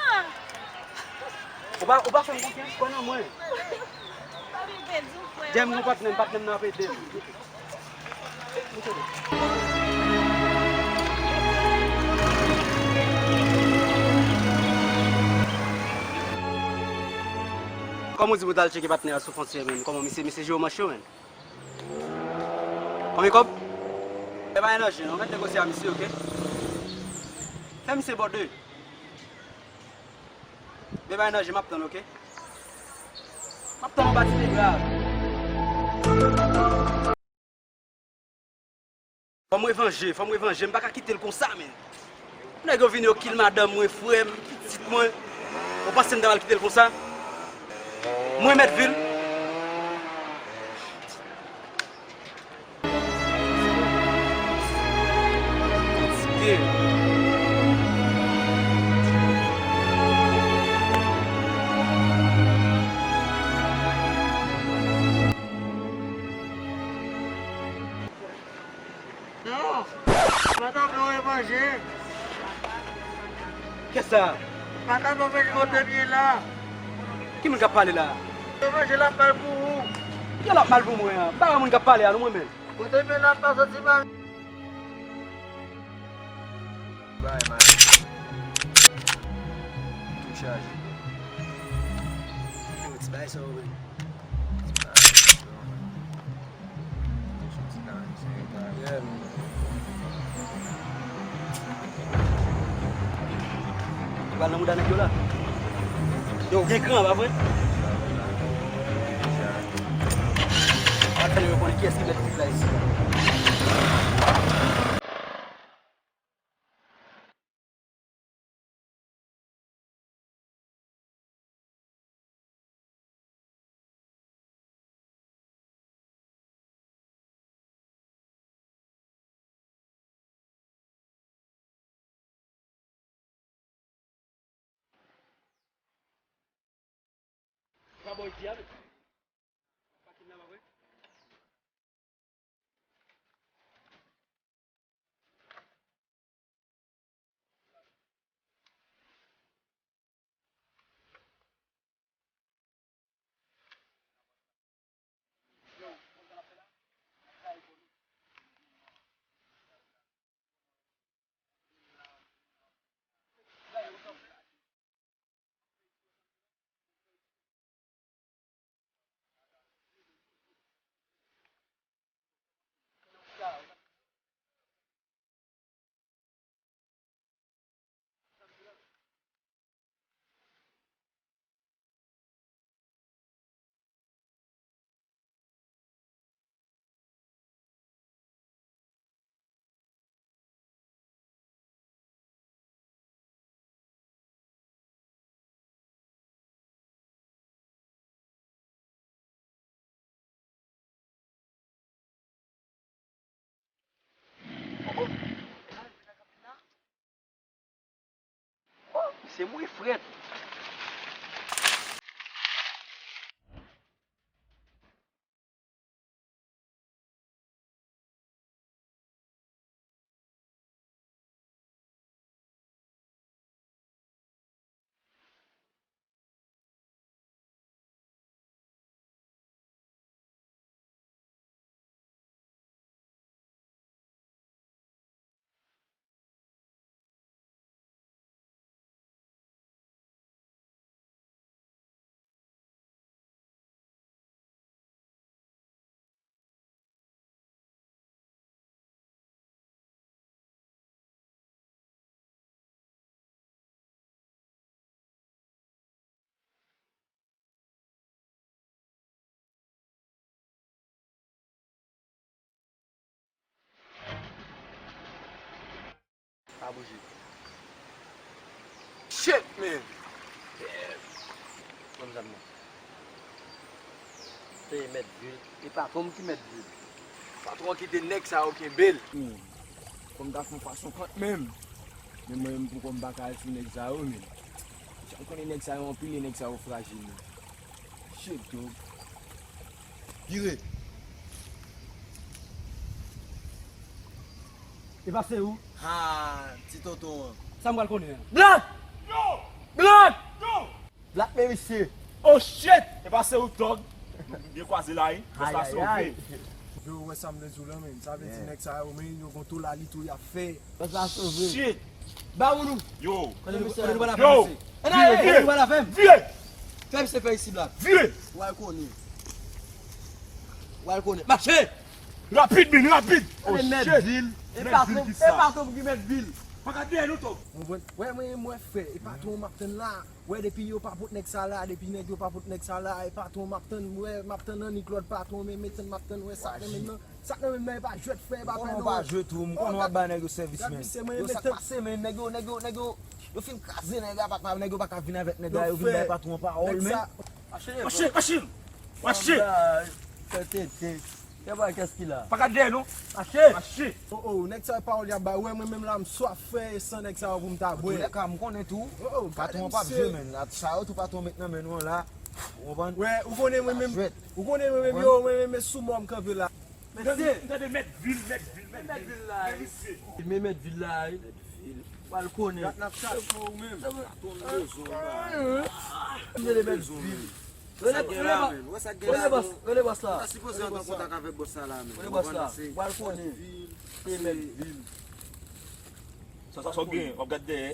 Ou pa, ou pa fè m konfyans, kwè nan mwen. Pa vin pèdi w, frè. Dèyè m gon patnè m, patnè m nan ap ede m. Kòman w di pou w t al tcheke patnè a sou fwontyè, menm? Kòman misye, misye jwe w manch yo, menm? Konbyen kòb? Fè pa enèji non, mèt negosye a misye, oke? Fè misye bòde. Men pa enèji, m ap tann, oke? M ap tann anba ti negra. Fò m revanje, fò m revanje, m pa ka kite l konsa, men. Nèg yo vini, yo kill madanm mwen, frè m, pitit mwen. Ou panse m ta pral kite l konsa? Mwen mèt vil. Fatige. Non, pa ta vle w revanje. Kiyès sa? Pa ta vle w revanje kote m ye la. Ki moun k ap pale la? Revanje la ap mal pou ou. Yo, l ap mal pou mwen an. M pa wè moun k ap pale a non, mwen menm. Kote m ye la, m pa santi mal. Bay, man. Tou chaje. Yo, ti bagay sa yo, man. Ti bagay sa yo, man. Ti bagay sa yo, man. Yeah, man. Ou pral nan mouda nèg yo la. Yo, ou gen kran, pa vre? Sa fè yo konnen kiyès ki mèt trip la isi la. Sa bò isi a, men. Pa kidnap apre. Oh, misye mouri frèt. Pa bouje. Shit, man! Ban m zam nan. Se mèt vil. E patwon m ki mèt vil. Patwon an kite nèg sa yo kenbe l. Hmm. Fò m ta fè yon fason kont menm. Men mwen menm poko m pa ka al sou nèg sa yo, men. Jan m konnen nèg sa yo anpil e nèg sa yo frajil, men. Shit, dog. Vire. E pa se ou? Ha, ti tonton an. Sa m pral konnen an? Black! Yo! Black! Yo! Black, men misye. Oh shit! E pa se ou, dog? Byen kwaze la, wi. Sa sove. Yo, ou wè sa m vle di w lan, men. Sa vle di nèg sa yo, men, yo gon tou la, li tou y ap fè. Sa sove. Shit! Ba ou nou. Yo! Kote nou pral avè misye? Ann ale, kote nou pral avè m? Vire! Fè misye fè isi, Black. Vire! W al konnen. W al konnen. Mache! Rapid, men, rapid! Oh shit! Mèt vil. E patwon, e patwon ki mèt vil. Pa gade nou, tonton. Ou konprann? Wè, mwen, mwen fè. E patwon m ap tann la. Wè, depi yo pa pot nèg sa la, depi nèg yo pa pot nèg sa la, e patwon m ap tann, wè, m ap tann annik lòd patwon, men, men tann m ap tann, wè, sa k nan men m nan, sa k nan men m nan, e pa jwèt, frè, e pa pè non. M konnen w pa jwèt ou, m konnen w ap bay nèg yo sèvis, men. Yo, sa k pase, men, yo, nèg yo, nèg yo, yo fin kraze nèg la, papa, nèg yo pa ka vin avèk nèg la, yo vin bay patwon an pawòl, men. Mache, mache, mache! Fè tete. Kè bay kès ki la. Pa gad dèyè non. Mache! Mache! Oh, oh, nèg sa yo pawòl y ap bay. Wè, mwen menm la, m swaf, frè, e san nèg sa yo pou m ta bwè. Antouka, m konnen tou. Oh, oh, patwon an p ap jwe, men. Sa yo tou patwon met nan men nou an la. Ou konprann? Wè, ou konnen mwen menm. Ou konnen mwen menm, yo, mwen menm, e sou mò m kanpe la. Mesye! M tande mèt vil, mèt vil, mèt vil. Mèt vil la, wi. Men mèt vil la, wi. Pral konnen. Gad n ap chache ou menm. Patwon m bezwen w, ba. M tande mèt vil. Rele, rele bòs la. Ou ta sipoze antre an kontak avèk bòs la la, men. Rele bòs la. Pral konnen. Se mèt vil. Sa, sa, sa w gen, w ap gad dèyè.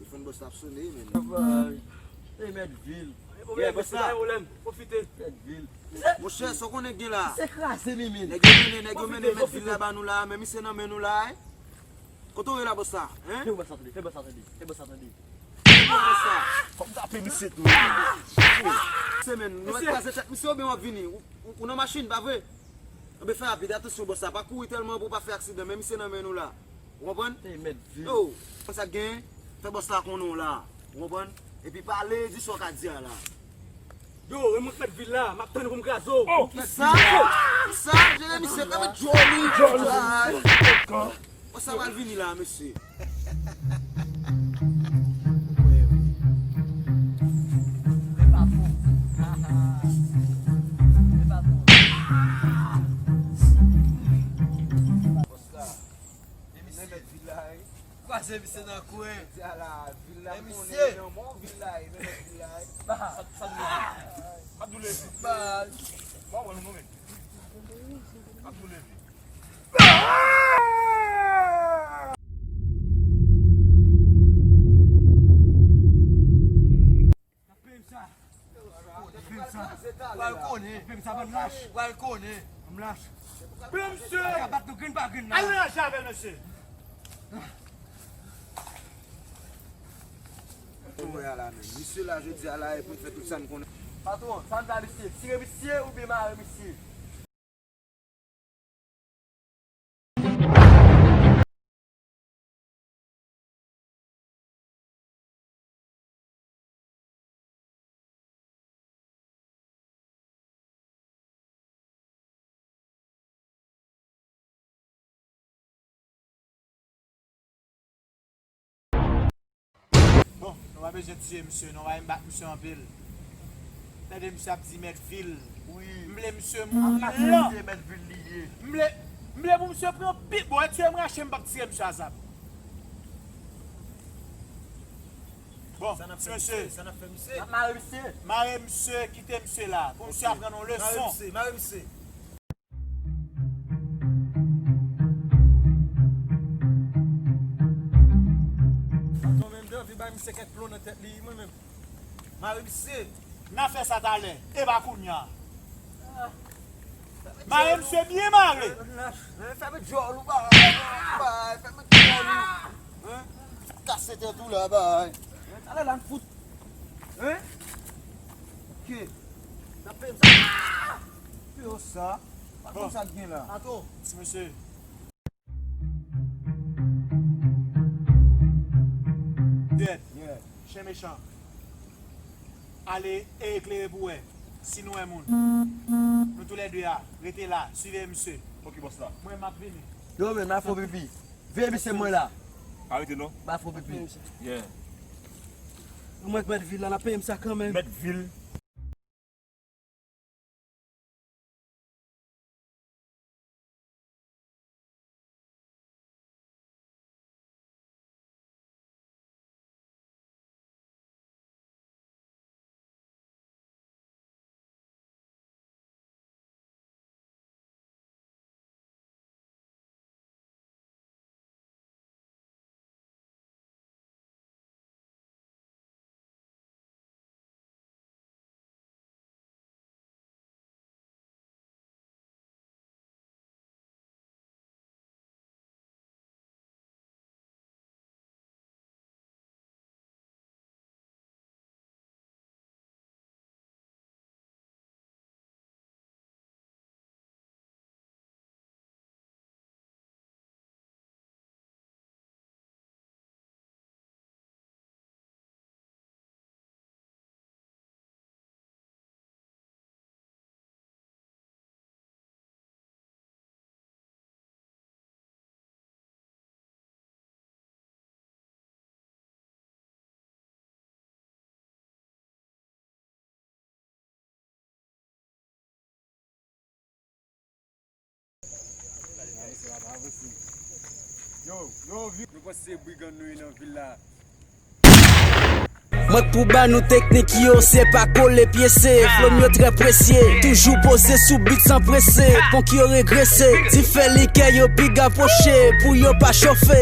Telefòn bòs la ap sone, men. Se mèt vil. Yeah, bòs la. Pwofite. Mèt vil. Monchè, sa w konnen gen la. Se kraze, men, men. Nèg yo mennen, nèg yo mennen mèt vil la ba nou la, men misye nan men nou la, wi. Kote w ye la, bòs la? Hein? Fè bòs la tande, fè bòs la tande, fè bòs la tande. Fò m tape misye tou. Se men, nou mèt kraze tèt misye oubyen w ap vini? Ou, ou, ou nan machin, pa vre? Anben fè rapid, atansyon bòs la, pa kouri tèlman pou w pa fè aksidan, men misye nan men nou la. Ou konprann? Yo, konn sa k genyen, fè bòs la konnen w la. Ou konprann? Epi pale, di sa w ka di a la. Yo, e mwen k mèt vil la, m ap tann pou m kraze w. Oh! Kisa? Kisa? Jere misye, fè mwen djòl ou. Djòl ou. Bòs la pral vini la, mesye. Bòs la. Kraze misye nan kwen. Di a la, vil la konnen nan men w, vil la ye, men vil la ye. Ba. Sa, sa nou ye? Abdoulaye. Ba. Ba, wè nou, men. Abdoulaye. N ap peye m sa. N ap peye m sa. Pral konnen. N ap peye m sa, bann lach. Pral konnen. Bann lach. Peye misye. Ka bat nou grenn pa grenn la. Al nan raje avè l, mesye. Ou wè a la menm. Misye la jodi a la e pou n fè tout sa n konnen. Patwon, sa n ta misye? Tire misye oubyen mare misye? Bon, nou pa bezwen tiye misye non, pa menm bat misye anpil. Tande misye ap di mèt vil. Wi. M vle misye mouri lan. Mèt vil li ye. M vle, m vle pou misye pran pi, bon, e tiye m rache m p ap tire misye a zam. Bon, ti mesye. Sa n ap fè misye? N ap mare misye. Mare misye, kite misye la. Pou misye aprann yon leson. Mare misye, mare misye. Patwon menm, m te anvi bay misye kèk plon nan tèt li, mwen menm. Mare misye. N a fè sa talè, e pa kounye a. Mare misye byen mare. Fèmen djòl ou, bay, bay, fèmen djòl ou. Kase tèt ou la, bay. Talè la n fout. Hein? Ok. N ap peye m sa. Peye w sa. Pa konn sa k gen la. Ato. Ti mesye. Dead. Yeah. Chen mechan. Ale e eklere pou wè si nou wè moun. Nou toulède a, rete la, siveye misye. Ok, bòs la. Mwen, m ap vini. Yo, men, m ap fè pipi. Veye misye mwen la. Pa rete non. M ap fè pipi. Yeah. Mwen k mèt vil la, n ap peye m sa kanmenm. Mèt vil. Nou panse brigann nou ye nan vil la. Mwen k pou ba nou teknik yo, se pa kole pyese. Flo m yo trè presye, toujou poze sou bit san prese. Ponk yo regrese, dife likè yo piga pwoche, pou yo pa chofe.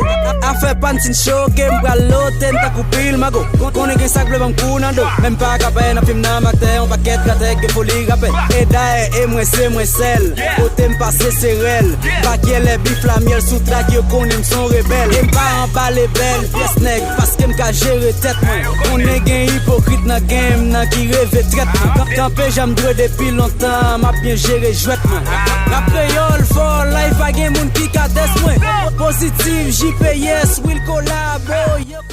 Afè pa n tin choke, m pral lote n tankou pil mago. Konnen gen sa k vle ban m kou nan do. Men m pa ka pè nan fim nan, m aktè, yon pakèt gratè gen foli rapè. E dayè, e mwen se mwen sèl. Kote m pase se rèl. Pa kyèlè bif la myèl sou trak, yo konnen m son rebèl. E m pa anba lebèl, pyès nèg, paske m ka jere tèt mwen. Konnen gen ipokrit nan game nan ki reve trèt mwen. Kanpe jan m dwe depi lontan, m ap byen jere jwèt mwen. Rap kreyòl fò, live pa gen moun ki ka tès mwen. Pozitif, J P S, Will Collabo, yo.